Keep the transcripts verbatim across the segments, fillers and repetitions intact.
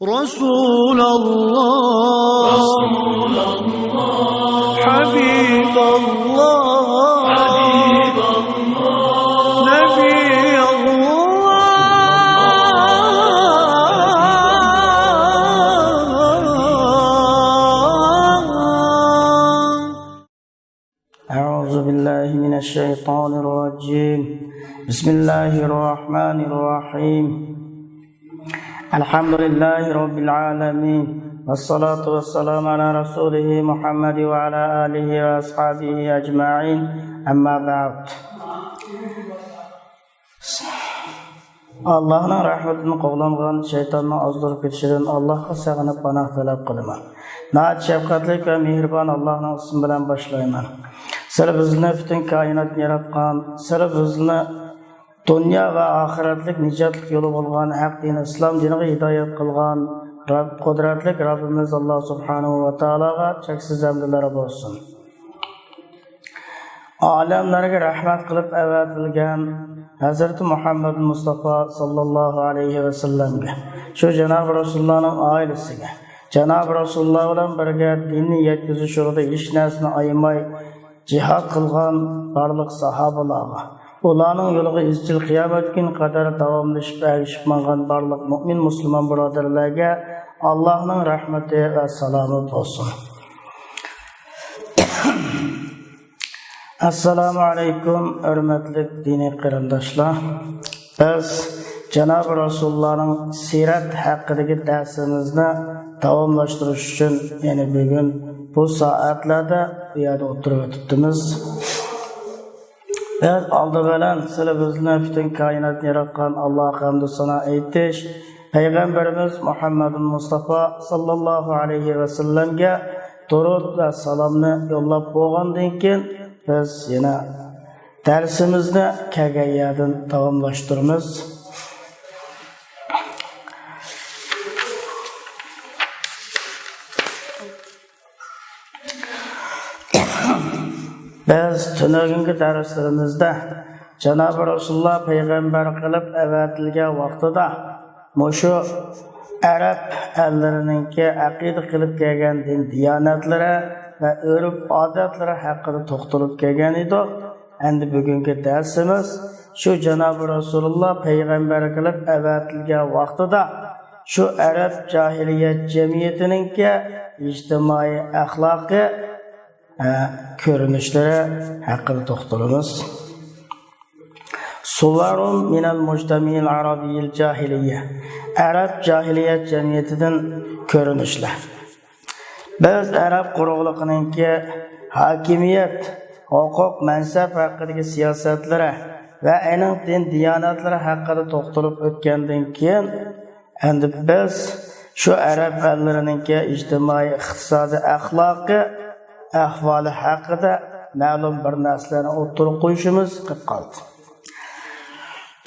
رسول الله، حبيب الله، نبي الله. أعوذ بالله من الشيطان الرجيم. بسم الله الرحمن الرحيم. الحمد لله رب العالمين. والصلاة والسلام على رسوله محمد وعلى آله وأصحابه أجمعين. أما بعد. ئاللاھنىڭ رەھمىتىدىن قوغلانغان، شەيتاننىڭ ئازدۇرۇپ كېتىشىدىن ئاللاھقا سېغىنىپ پاناھ تەلەپ قىلىمەن. ناھايىتى شەپقەتلىك ۋە مېھرىبان ئاللاھنىڭ ئىسمى بىلەن باشلايمەن. سىلى بىزنى پۈتۈن كائىناتنى ياراتقان، سىلى بىزنى دۇنيا ۋە ئاخىرەتلىك نىجاتلىق يولى بولغان ھەق دىنى ئىسلام دىنىغا ھىدايەت قىلغان رەب، قۇدرەتلىك رەببىمىز ئاللاھ سۇبھانەھۇ ۋە تائالاغا چەكسىز ھەمدلەر بولسۇن. ئالەملەرگە رەھمەت قىلىپ ئەۋەتىلگەن ھەزرىتى مۇھەممەد مۇستافا ساللاللاھۇ ئەلەيھى ۋەسەللەمگە، شۇ جانابى رەسۇلۇللانىڭ ئائىلىسىگە، جانابى رەسۇلۇللا بىلەن بىرگە دىننى يەتكۈزۈش يولىدا ھېچ نەرسىنى ئايىماي جىھاد قىلغان بارلىق ساھابىلارغا، ئۇلارنىڭ يولىغا ئىزچىل قىيامەت كۈنى قەدەر داۋاملىشىپ ئەگىشىپ ماڭغان بارلىق مۇئمىن مۇسۇلمان بۇرادەرلەرگە ئاللاھنىڭ رەھمىتى ۋە سالامى بولسۇن. ئەسسالامۇ ئەلەيكۇم، ھۆرمەتلىك دىنىي قېرىنداشلار. بىز جانابى رەسۇلۇللانىڭ سىرەت ھەققىدىكى دەرسىمىزنى داۋاملاشتۇرۇش ئۈچۈن، يەنى بۈگۈن بۇ سائەتلەردە بۇ يەردە ئولتۇرۇپ ئۆتۈپتىمىز. بىز ئالدى بىلەن سىلى بىزنى پۈتۈن كائىناتنى ياراتقان ئاللاھقا ھەمدۇ سانا ئېيتىش، پەيغەمبىرىمىز مۇھەممەد مۇستافا ساللاللاھۇ ئەلەيھى ۋەسەللەمگە دۇرۇد ۋە سالامنى يوللاپ بولغاندىن كېيىن، بىز يەنە دەرسىمىزنى كەلگەن يەردىن داۋاملاشتۇرىمىز. بىز تۈنۈگۈنكى دەرسلىرىمىزدە جانابى رەسۇلۇللا پەيغەمبەر قىلىپ ئەۋەتىلگەن ۋاقتىدا مۇشۇ ئەرەب ئەللىرىنىڭكى ئەقىدە قىلىپ كەلگەن دىن دىيانەتلىرى ۋە ئۆرپ ئادەتلىرى ھەققىدە توختىلىپ كەلگەن ئىدۇق. ئەمدى بۈگۈنكى دەرسىمىز شۇ جانابى رەسۇلۇللا پەيغەمبەر قىلىپ ئەۋەتىلگەن ۋاقتىدا شۇ ئەرەب جاھىلىيەت جەمئىيىتىنىڭكى ئىجتىمائىي ئەخلاقى، ئە، كۆرۈنۈشلىرى ھەققىدە توختىلىمىز. سۇۋەرۇن مىنەل مۇجتەمەئىل ئەرەبىييىل جاھىلىييە. ئەرەب جاھىلىيەت جەمئىيىتىدىن كۆرۈنۈشلەر. بىز ئەرەب قۇرۇقلۇقىنىڭكى ھاكىمىيەت، ھوقۇق، مەنسەپ ھەققىدىكى سىياسەتلىرى ۋە ئېنىڭ دىن دىيانەتلىرى ھەققىدە توختىلىپ ئۆتكەندىن كېيىن، ئەمدى بىز شۇ ئەرەب ئەللىرىنىڭكى ئىجتىمائىي، ئىقتىسادىي، ئەخلاقىي ئەھۋالى ھەققىدە مەلۇم بىر نەرسىلەرنى ئوتتۇرىغا قويۇشىمىز قېلىپ قالدى.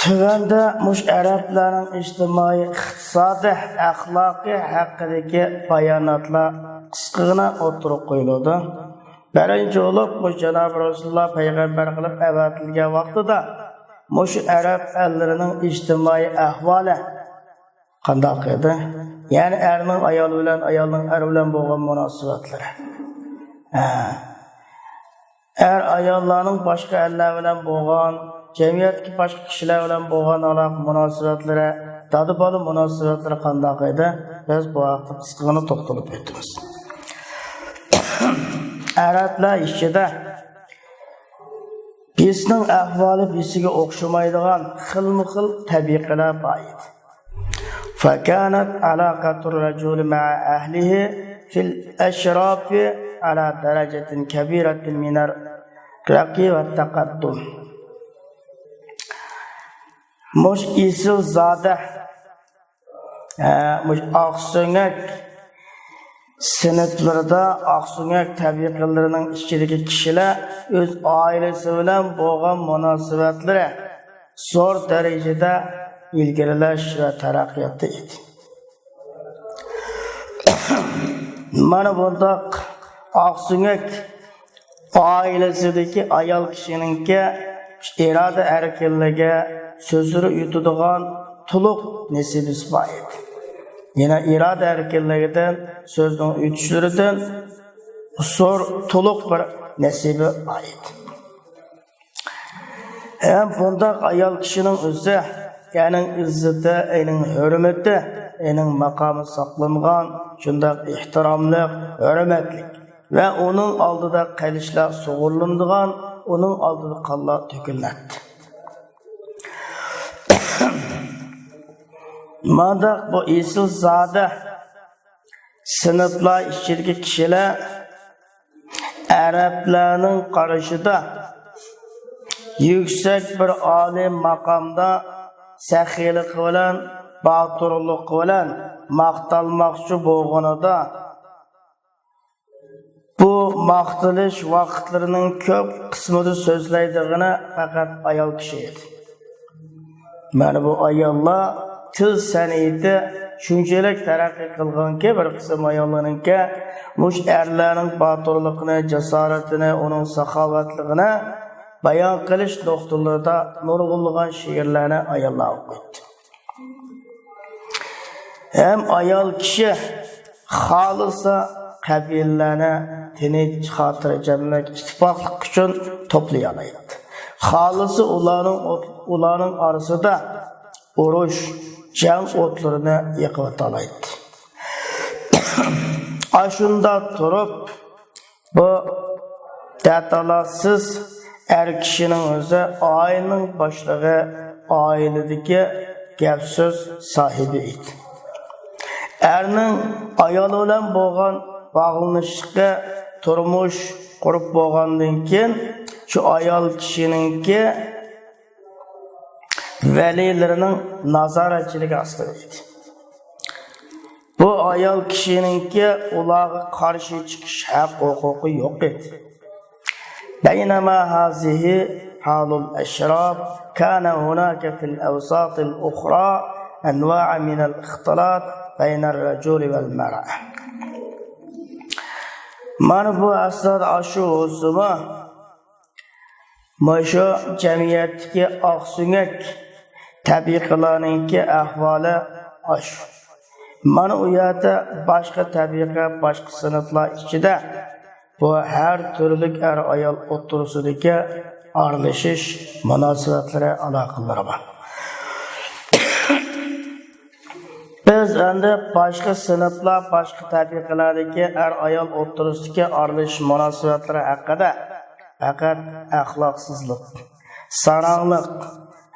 تۆۋەندە مۇشۇ ئەرەبلەرنىڭ ئىجتىمائىي، ئىقتىسادىي، ئەخلاقىي ھەققىدىكى باياناتلار قىسقىغىنا ئوتتۇرىغا قويۇلىدۇ. بىرىنچى بولۇپ، مۇشۇ جانابى رەسۇلۇللا پەيغەمبەر قىلىپ ئەۋەتىلگەن ۋاقتىدا مۇشۇ ئەرەب ئەللىرىنىڭ ئىجتىمائىي ئەھۋالى قانداق ئىدى؟ يەنى ئەرنىڭ ئايال بىلەن، ئايالنىڭ ئەر بىلەن بولغان مۇناسىۋەتلىرى. ھە. ئەر ئاياللارنىڭ باشقا ئەرلەر بىلەن بولغان، جەمئىيەتتىكى باشقا كىشىلەر بىلەن بولغان ئالاقە مۇناسىۋەتلىرى، دادا بالا مۇناسىۋەتلىرى قانداق ئىدى؟ بىز بۇ ھەقتە قىسقىغىنا توختىلىپ ئۆتىمىز. ئەرەبلەر ئىچىدە بىرسىنىڭ ئەھۋالى بىرسىگە ئوخشىمايدىغان خىلمۇ خىل تەبىقىلەر بار ئىدى. فكانت علاقة الرجل مع أهله في الأشراف على درجة كبيرة من الرقي والتقدم. مۇشۇ ئېسىل زادە، ھە، مۇشۇ ئاقسۆڭەك سىنىپلىرىدا، ئاقسۆڭەك تەبىقىلىرىنىڭ ئىچىدىكى كىشىلەر ئۆز ئائىلىسى بىلەن بولغان مۇناسىۋەتلىرى زور دەرىجىدە ئىلگىرىلەش ۋە تەرەققىياتتا ئىدى. مانا بۇنداق ئاقسۆڭەك ئائىلىسىدىكى ئايال كىشىنىڭكى ئىرادە ئەركىنلىكى، سۆزلىرى يۇتىدىغان تولۇق نېسىۋىسى بار ئىدى. يەنە ئىرادە ئەركىنلىكىدىن، سۆزنىڭ ئۆتۈشلىرىدىن زور، تولۇق بىر نېسىبى بار ئىدى. ھەم بۇنداق ئايال كىشىنىڭ ئۆزى، ئەرنىڭ ئىززىتى، ئەرنىڭ ھۆرمىتى، ئەرنىڭ ماقامى ساقلانغان، شۇنداق ئېھتىراملىق، ھۆرمەتلىك ۋە ئۇنىڭ ئالدىدا قىلىچلار سۇغۇرۇلىنىدىغان، ئۇنىڭ ئالدىدا قانلار تۆكۈلۈنەتتى. مانداق بۇ ئېسىلزادە سىنىپلار ئىچىدىكى كىشىلەر ئەرەبلەرنىڭ قارىشىدا يۈكسەك بىر ئالىي ماقامدا سېخىيلىقى بىلەن، باتۇرلۇقى بىلەن ماختالماقچى بولغىنىدا، بۇ ماختىلىش ۋاقىتلىرىنىڭ كۆپ قىسمىدا سۆزلەيدىغىنى پەقەت ئايال كىشى ئىدى. مانا بۇ ئاياللار تىل سەنئىتى شۇنچىلىك تەرەققىي قىلغانكى، بىر قىسىم ئاياللارنىڭكى مۇشۇ ئەرلەرنىڭ باتۇرلۇقىنى، جاسارىتىنى، ئۇنىڭ ساخاۋەتلىكىنى بايان قىلىش نۇقتىلىرىدا نۇرغۇنلىغان شېئىرلەرنى ئاياللار ئوقۇيتتى. ھەم ئايال كىشى خالىسا قەبىلىلەرنى تىنچ، خاتىرجەملىك، ئىتتىپاقلىق ئۈچۈن توپلىيالايتتى. خالىسا ئۇلارنىڭ ئوت-، ئۇلارنىڭ ئارىسىدا ئۇرۇش، جەڭ ئوتلىرىنى يېقىۋېتالايتتى. ئاشۇنداق تۇرۇپ، بۇ دەتالاسىز ئەر كىشىنىڭ ئۆزى ئائىلىنىڭ باشلىقى، ئائىلىدىكى گەپ سۆز ساھىبى ئىدى. ئەرنىڭ ئايال بىلەن بولغان باغلىنىشلىقى، تۇرمۇش قۇرۇپ بولغاندىن كېيىن، شۇ ئايال كىشىنىڭكى ۋەلىلىرىنىڭ نازارەتچىلىكى ئاستىدا ئىدى. بۇ ئايال كىشىنىڭكى ئۇلارغا قارشى چىقىش ھەق ھوقۇقى يوق ئىدى. بينما هذه حال الأشراف، كان هناك في الأوساط الأخرى أنواع من الاختلاط بين الرجل والمرأة. مانا بۇ ئەسلىدە ئاشۇ بولسىمۇ، مۇشۇ جەمئىيەتتىكى ئاقسۆڭەك تەبىقىلەرنىڭكى ئەھۋالى ئاشۇ. مانا ئۇ يەردە باشقا تەبىقە، باشقا سىنىپلار ئىچىدە بۇ ھەر تۈرلۈك ئەر-ئايال ئوتتۇرىسىدىكى ئارىلىشىش مۇناسىۋەتلىرى، ئالاقىلىرى بار. بىز ئەمدى باشقا سىنىپلار، باشقا تەبىقىلەردىكى ئەر-ئايال ئوتتۇرىسىدىكى ئارىلىشىش مۇناسىۋەتلىرى ھەققىدە پەقەت ئەخلاقسىزلىق، ساراڭلىق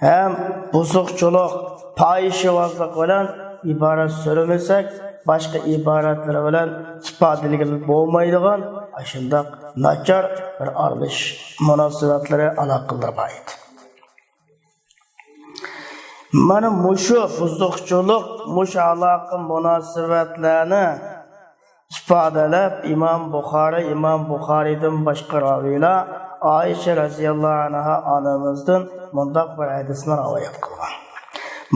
ھەم بۇزۇقچىلىق، پاھىشىۋازلىق بىلەن ئىبارەت سۆزلىمىسەك، باشقا ئىبارەتلەر بىلەن ئىپادىلىگىلى بولمايدىغان ئاشۇنداق ناچار بىر ئارىلىشىش مۇناسىۋەتلىرى، ئالاقىلىرى بار ئىدى. مانا مۇشۇ بۇزۇقچىلىق، مۇشۇ ئالاقە مۇناسىۋەتلەرنى ئىپادىلەپ، ئىمام بۇخارىي، ئىمام بۇخارىيدىن باشقا راۋىيلار ئائىشە رەزىياللاھۇ ئەنھا ئانىمىزدىن مۇنداق بىر ھەدىسنى رىۋايەت قىلغان.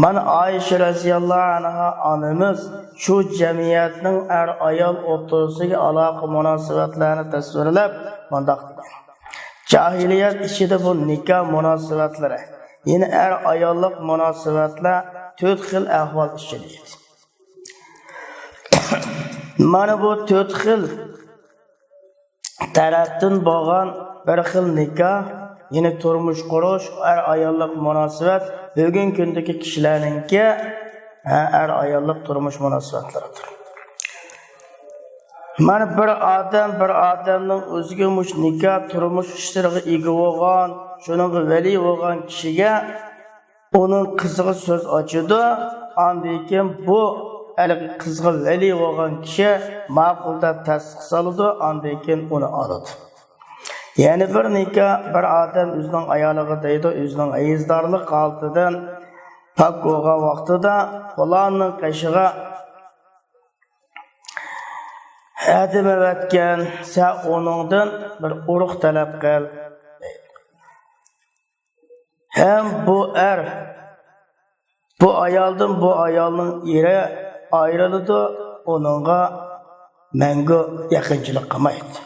مانا ئائىشە رەزىياللاھۇ ئەنھا ئانىمىز شۇ جەمئىيەتنىڭ ئەر-ئايال ئوتتۇرىسىدىكى ئالاقە مۇناسىۋەتلەرنى تەسۋىرلەپ مۇنداق دېگەن. جاھىلىيەت ئىچىدە بۇ نىكاھ مۇناسىۋەتلىرى، يەنى ئەر-ئاياللىق مۇناسىۋەتلەر تۆت خىل ئەھۋال ئىچىدە ئىدى. مانا بۇ تۆت خىل تەرەپتىن بولغان بىر خىل نىكاھ، يەنى تۇرمۇش قۇرۇش، ئەر-ئاياللىق مۇناسىۋەت بۈگۈنكى كۈندىكى كىشىلەرنىڭكى، ھە، ئەر-ئاياللىق تۇرمۇش مۇناسىۋەتلىرىدۇر. مانا بىر ئادەم، بىر ئادەمنىڭ ئۆزىگە مۇشۇ نىكاھ تۇرمۇش ئىشلىرىغا ئىگە بولغان، شۇنىڭغا ۋەلىي بولغان كىشىگە ئۇنىڭ قىزىغا سۆز ئاچىدۇ. ئاندىن كېيىن بۇ ھېلىقى قىزغا ۋەلىي بولغان كىشى ماقۇل دەپ تەستىق سالىدۇ، ئاندىن كېيىن ئۇنى ئالىدۇ. يەنە بىر نىكاھ، بىر ئادەم ئۆزىنىڭ ئايالىغا دەيدۇ، ئۆزىنىڭ ھەيزدارلىق ھالىتىدىن پاك بولغان ۋاقتىدا پۇلاننىڭ قېشىغا ھەدىمەۋەتكەن، سەن ئۇنىڭدىن بىر ئۇرۇق تەلەپ قىل. ھەم بۇ ئەر بۇ ئايالدىن، بۇ ئايالنىڭ ئېرى ئايرىلىدۇ، ئۇنىڭغا مەڭگۈ يېقىنچىلىق قىلمايدۇ.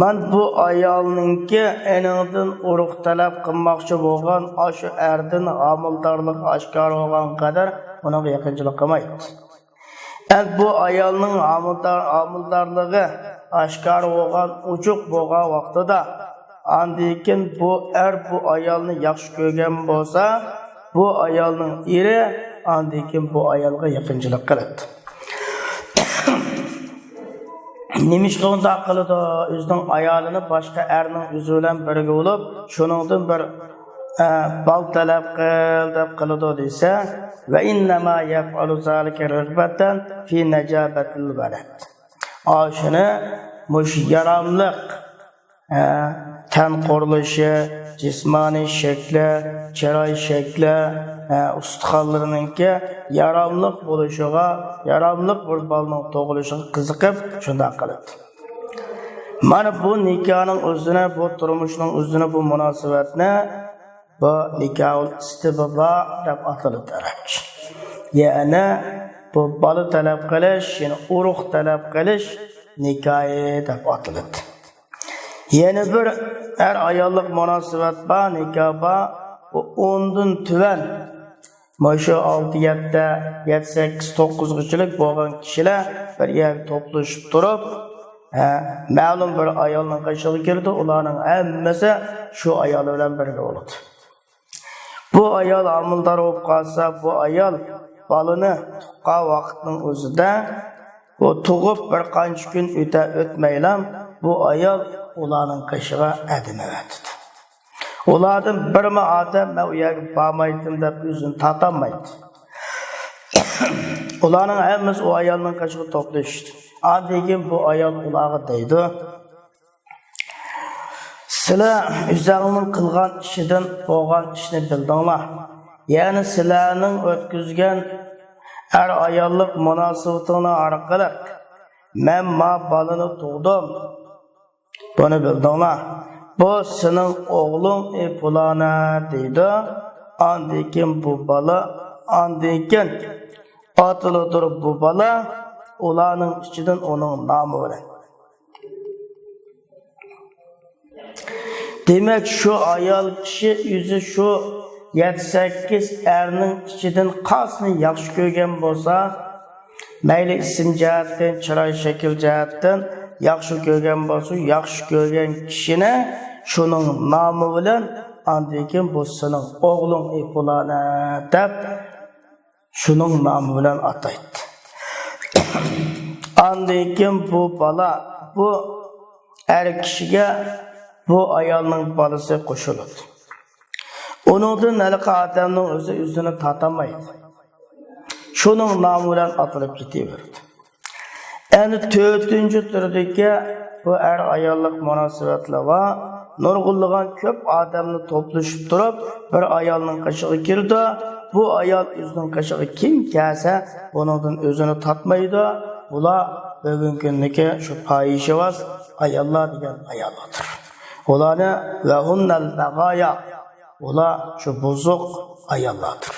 مانا بۇ ئايالنىڭكى ئېنىڭدىن ئۇرۇق تەلەپ قىلماقچى بولغان ئاشۇ ئەردىن ھامىلىدارلىقى ئاشكارا بولغان قەدەر ئۇنىڭغا يېقىنچىلىق قىلمايدۇ. ئەمدى بۇ ئايالنىڭ ھامىلىدار-، ھامىلىدارلىقى ئاشكارا بولغان، ئوچۇق بولغان ۋاقتىدا، ئاندىن كېيىن بۇ ئەر بۇ ئايالنى ياخشى كۆرگەن بولسا، بۇ ئايالنىڭ ئېرى ئاندىن كېيىن بۇ ئايالغا يېقىنچىلىق قىلىدۇ. نېمىشقا ئۇنداق قىلىدۇ؟ ئۆزىنىڭ ئايالىنى باشقا ئەرنىڭ ئۆزى بىلەن بىرگە بولۇپ، شۇنىڭدىن بىر، ئە، بالا تەلەپ قىل دەپ قىلىدۇ دېسە، ۋە ئىننەما يەپئەلۇ زالىكە رىغبەتەن فى نەجابەتىل ۋەلەد. ئاشۇنى مۇشۇ ياراملىق، ئە، تەن قۇرۇلۇشى، جىسمانىي شەكلى، چىراي شەكلى، ئە، ئۇستىخانلىرىنىڭكى ياراملىق بولۇشىغا، ياراملىق بىر بالىنىڭ تۇغۇلۇشىغا قىزىقىپ شۇنداق قىلىدۇ. مانا بۇ نىكاھنىڭ ئۆزىنى، بۇ تۇرمۇشنىڭ ئۆزىنى، بۇ مۇناسىۋەتنى بۇ نىكاھۇل ئىستىبزا دەپ ئاتىلىدۇ ئەرەبچە. يەنى بۇ بالا تەلەپ قىلىش، يەنى ئۇرۇق تەلەپ قىلىش نىكاھى دەپ ئاتىلىدۇ. يەنە بىر ئەر ئاياللىق مۇناسىۋەت بار، نىكاھ بار. بۇ ئوندىن تۆۋەن، مۇشۇ ئالتە، يەتتە، يەتتە، سەككىز، توققۇزغىچىلىك بولغان كىشىلەر بىر يەرگە توپلىشىپ تۇرۇپ، ھە، مەلۇم بىر ئايالنىڭ قېشىغا كىرىدۇ، ئۇلارنىڭ ھەممىسى شۇ ئايال بىلەن بىرگە بولىدۇ. بۇ ئايال ھامىلىدار بولۇپ قالسا، بۇ ئايال بالىنى تۇغقان ۋاقىتنىڭ ئۆزىدە، ئۇ تۇغۇپ بىر قانچە كۈن ئۆتە ئۆتمەيلا، بۇ ئايال ئۇلارنىڭ قېشىغا ئەدىمەۋېتىدۇ. ئۇلاردىن بىرمۇ ئادەم مەن ئۇ يەرگە بارمايتتىم دەپ ئۆزىنى تارتالمايدۇ. ئۇلارنىڭ ھەممىسى ئۇ ئايالنىڭ قېشىغا توپلىشىدۇ. ئاندىن كېيىن بۇ ئايال ئۇلارغا دەيدۇ، سىلەر ئۆزەڭنىڭ قىلغان ئىشىدىن بولغان ئىشنى بىلدىڭلار. يەنى سىلەرنىڭ ئۆتكۈزگەن ئەر-ئاياللىق مۇناسىۋىتىڭلار ئارقىلىق مەن ما بالىنى تۇغدۇم. بۇنى بىلدىڭلار. بۇ سېنىڭ ئوغلۇڭ، ئى پۇلانە، دەيدۇ. ئاندىن كېيىن بۇ بالا، ئاندىن كېيىن ئاتىلىدۇ بۇ بالا، ئۇلارنىڭ ئىچىدىن ئۇنىڭ نامى بىلەن. دېمەك، شۇ ئايال كىشى ئۆزى شۇ يەتتە سەككىز ئەرنىڭ ئىچىدىن قايسىنى ياخشى كۆرگەن بولسا، مەيلى ئىسىم جەھەتتىن، چىراي شەكىل جەھەتتىن ياخشى كۆرگەن بولسا، ياخشى كۆرگەن كىشىنى شۇنىڭ نامى بىلەن، ئاندىن كېيىن بۇ سېنىڭ ئوغلۇڭ، ئى پۇلانە، دەپ شۇنىڭ نامى بىلەن ئاتايتتى. ئاندىن كېيىن بۇ بالا، بۇ ئەر كىشىگە بۇ ئايالنىڭ بالىسى قوشۇلىدۇ. ئۇنىڭدىن ھېلىقى ئادەمنىڭ ئۆزى ئۆزىنى تارتالمايدۇ. شۇنىڭ نامى بىلەن ئاتىلىپ كېتىۋېرىدۇ. ئەنە تۆتىنچى تۈردىكى بۇ ئەر-ئاياللىق مۇناسىۋەتلەر بار. نۇرغۇنلىغان كۆپ ئادەمنى توپلىشىپ تۇرۇپ، بىر ئايالنىڭ قېشىغا كىرىدۇ. بۇ ئايال ئۆزىنىڭ قېشىغا كىم كەلسە، بۇنىڭدىن ئۆزىنى تارتمايدۇ. بۇلار بۈگۈنكى كۈندىكى شۇ پاھىشىۋاز ئاياللار دېگەن ئاياللاردۇر. ئۇلارنى ۋەھۇننەل بەغايا، ئۇلار شۇ بۇزۇق ئاياللاردۇر.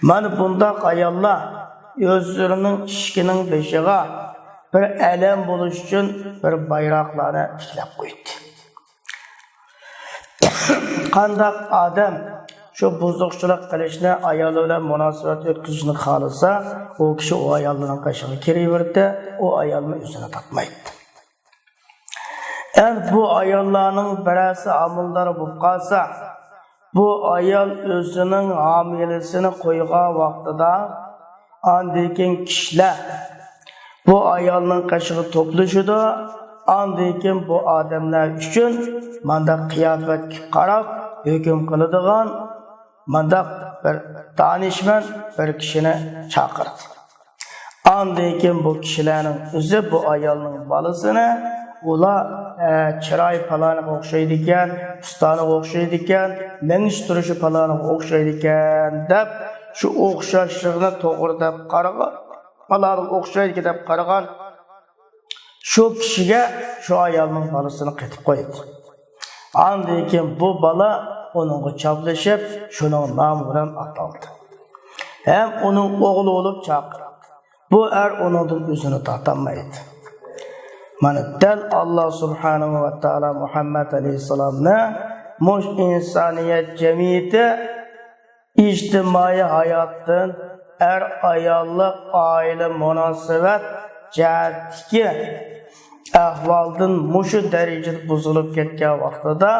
مانا بۇنداق ئاياللار ئۆزلىرىنىڭ ئىشىكىنىڭ بېشىغا بىر ئەلەم بولۇش ئۈچۈن بىر بايراقلارنى تىكلەپ قويدى. قانداق ئادەم شۇ بۇزۇقچىلىق قىلىشنى، ئايالى بىلەن مۇناسىۋەت ئۆتكۈزۈشنى خالىسا، ئۇ كىشى ئۇ ئايالنىڭ قېشىغا كىرىۋېرىدۇ، ئۇ ئايالمۇ ئۆزىنى تارتمايدۇ. ئەمدى بۇ ئاياللارنىڭ بىرەرسى ھامىلىدار بولۇپ قالسا، بۇ ئايال ئۆزىنىڭ ھامىلىسىنى قويغان ۋاقتىدا، ئاندىن كېيىن كىشىلەر بۇ ئايالنىڭ قېشىغا توپلىشىدۇ. ئاندىن كېيىن بۇ ئادەملەر ئۈچۈن مانداق قىياپەتكە قاراپ ھۆكۈم قىلىدىغان مانداق بىر دانىشمەن بىر كىشىنى چاقىرىدۇ. ئاندىن كېيىن بۇ كىشىلەرنىڭ ئۆزى بۇ ئايالنىڭ بالىسىنى، ئۇلار، ئە، چىرايى پالانىغا ئوخشايدىكەن، ئۇستانىغا ئوخشايدىكەن، مېڭىش تۇرۇشى پالانىغا ئوخشايدىكەن دەپ، شۇ ئوخشاشلىقنى توغرا دەپ قارىغان، پالانىغا ئوخشايدىكەن دەپ قارىغان شۇ كىشىگە شۇ ئايالنىڭ بالىسىنى قېتىپ قويدى. ئاندىن كېيىن بۇ بالا ئۇنىڭغا چاپلىشىپ، شۇنىڭ نامى بىلەن ئاتالدى. ھەم ئۇنىڭ ئوغلى بولۇپ چاقىرىلدى. بۇ ئەر ئۇنىڭدىن ئۆزىنى تارتالمايدۇ. مانا دەل ئاللا سۇبھانەھۇ ۋە تائالا مۇھەممەد ئەلەيھىسسالامنى مۇشۇ ئىنسانىيەت جەمئىيىتى ئىجتىمائىي ھاياتتىن ئەر-ئاياللىق ئائىلە مۇناسىۋەت جەھەتتىكى ئەھۋالدىن مۇشۇ دەرىجىدە بۇزۇلۇپ كەتكەن ۋاقتىدا،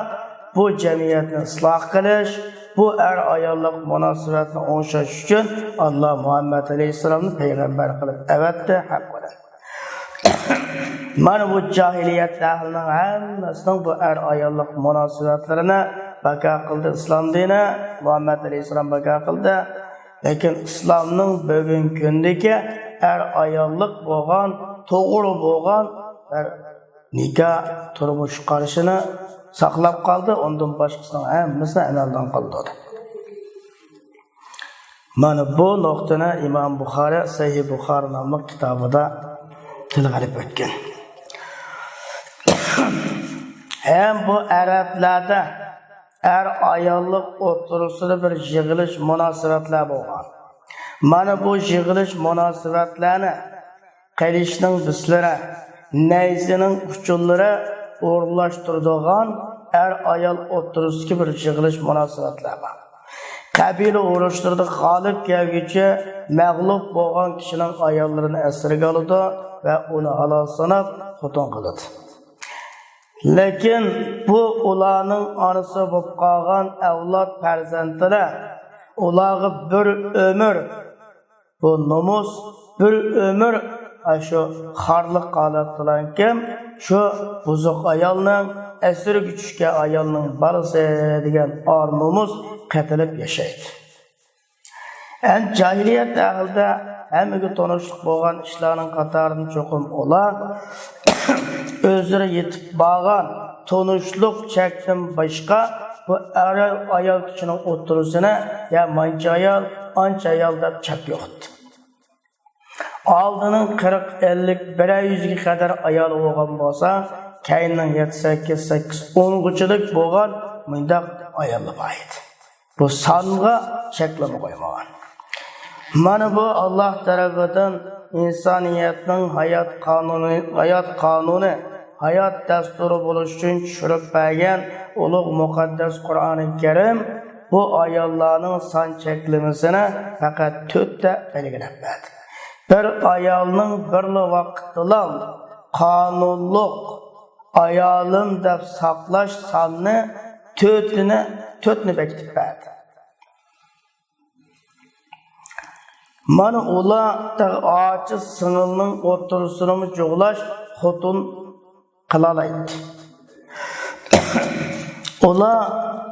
بۇ جەمئىيەتنى ئىسلاھ قىلىش، بۇ ئەر-ئاياللىق مۇناسىۋەتنى ئوڭشاش ئۈچۈن ئاللا مۇھەممەد ئەلەيھىسسالامنى پەيغەمبەر قىلىپ ئەۋەتتى، ھەق بىلەن. مانا بۇ جاھىلىيەت ئەھلىنىڭ ھەممىسىنىڭ بۇ ئەر-ئاياللىق مۇناسىۋەتلىرىنى بەكا قىلدى ئىسلام دىنى، مۇھەممەد ئەلەيھىسسالام بەكا قىلدى. لېكىن ئىسلامنىڭ بۈگۈنكى كۈندىكى ئەر-ئاياللىق بولغان، توغرا بولغان بىر نىكاھ تۇرمۇش قارىشىنى ساقلاپ قالدى، ئۇندىن باشقىسىنىڭ ھەممىسىنى ئەمەلدىن قالدۇردى. مانا بۇ نۇقتىنى ئىمام بۇخارى سەھىھ بۇخارى ناملىق كىتابىدا تىلغا ئېلىپ ئۆتكەن. ھەم بۇ ئەرەبلەردە ئەر-ئاياللىق ئوتتۇرىسىدا بىر يىغىلىش مۇناسىۋەتلەر بولغان. مانا بۇ يىغىلىش مۇناسىۋەتلەرنى قىلىچنىڭ بىسلىرى، نەيزىنىڭ ئۇچۇلىرى ئورۇنلاشتۇرىدىغان ئەر-ئايال ئوتتۇرىسىدىكى بىر يىغىلىش مۇناسىۋەتلەر بار. قەبىلە ئۇرۇشلىرىدا غالىب كەلگۈچى مەغلۇپ بولغان كىشىنىڭ ئاياللىرىنى ئەسىرگە ئالىدۇ ۋە ئۇنى ھالال ساناپ خوتۇن قىلىدۇ. لېكىن بۇ ئۇلارنىڭ ئانىسى بولۇپ قالغان ئەۋلاد پەرزەنتلەر ئۇلارغا بىر ئۆمۈر بۇ نومۇس، بىر ئۆمۈر ئاشۇ خارلىق قالاپتىلاركەن، شۇ بۇزۇق ئايالنىڭ، ئەسىرگە چۈشكەن ئايالنىڭ بالىسى دېگەن ئار نومۇس قېتىلىپ ياشايدۇ. ئەمدى جاھىلىيەت ئەھلىدە ھەممىگە تونۇشلۇق بولغان ئىشلارنىڭ قاتارىدىن چوقۇم ئۇلار ئۆزلىرى يېتىپ بارغان تونۇشلۇق چەكتىن باشقا بۇ ئەر ئايال كىشىنىڭ ئوتتۇرىسىنى يا مانچە ئايال، ئانچە ئايال دەپ چەك يوقىتىدۇ. ئالدىنىڭ قىرىق، ئەللىك، بىرەر يۈزگە قەدەر ئايال بولغان بولسا، كەينىنىڭ يەتتە، سەككىز، سەككىز، ئونغىچىلىك بولغان مۇنداق ئاياللار بار ئىدى. بۇ سانغا چەكلىمە قويمىغان. مانا بۇ ئاللا تەرىپىدىن ئىنسانىيەتنىڭ ھايات قانۇنى، ھايات قانۇنى، ھايات دەستۇرى بولۇش ئۈچۈن چۈشۈرۈپ بەرگەن ئۇلۇغ مۇقەددەس قۇرئانى كەرىم بۇ ئاياللارنىڭ سان چەكلىمىسىنى پەقەت تۆتتە بەلگىلەپ بەردى. بىر ئايالنىڭ بىرلا ۋاقىتتىلا قانۇنلۇق ئايالىم دەپ ساقلاش سانىنى تۆتىنى، تۆتنى بېكىتىپ بەردى. مانا ئۇلار تېخى ئاچا سىڭىلنىڭ ئوتتۇرىسىنىمۇ جۇغلاش خوتۇن قىلالايتتى. ئۇلار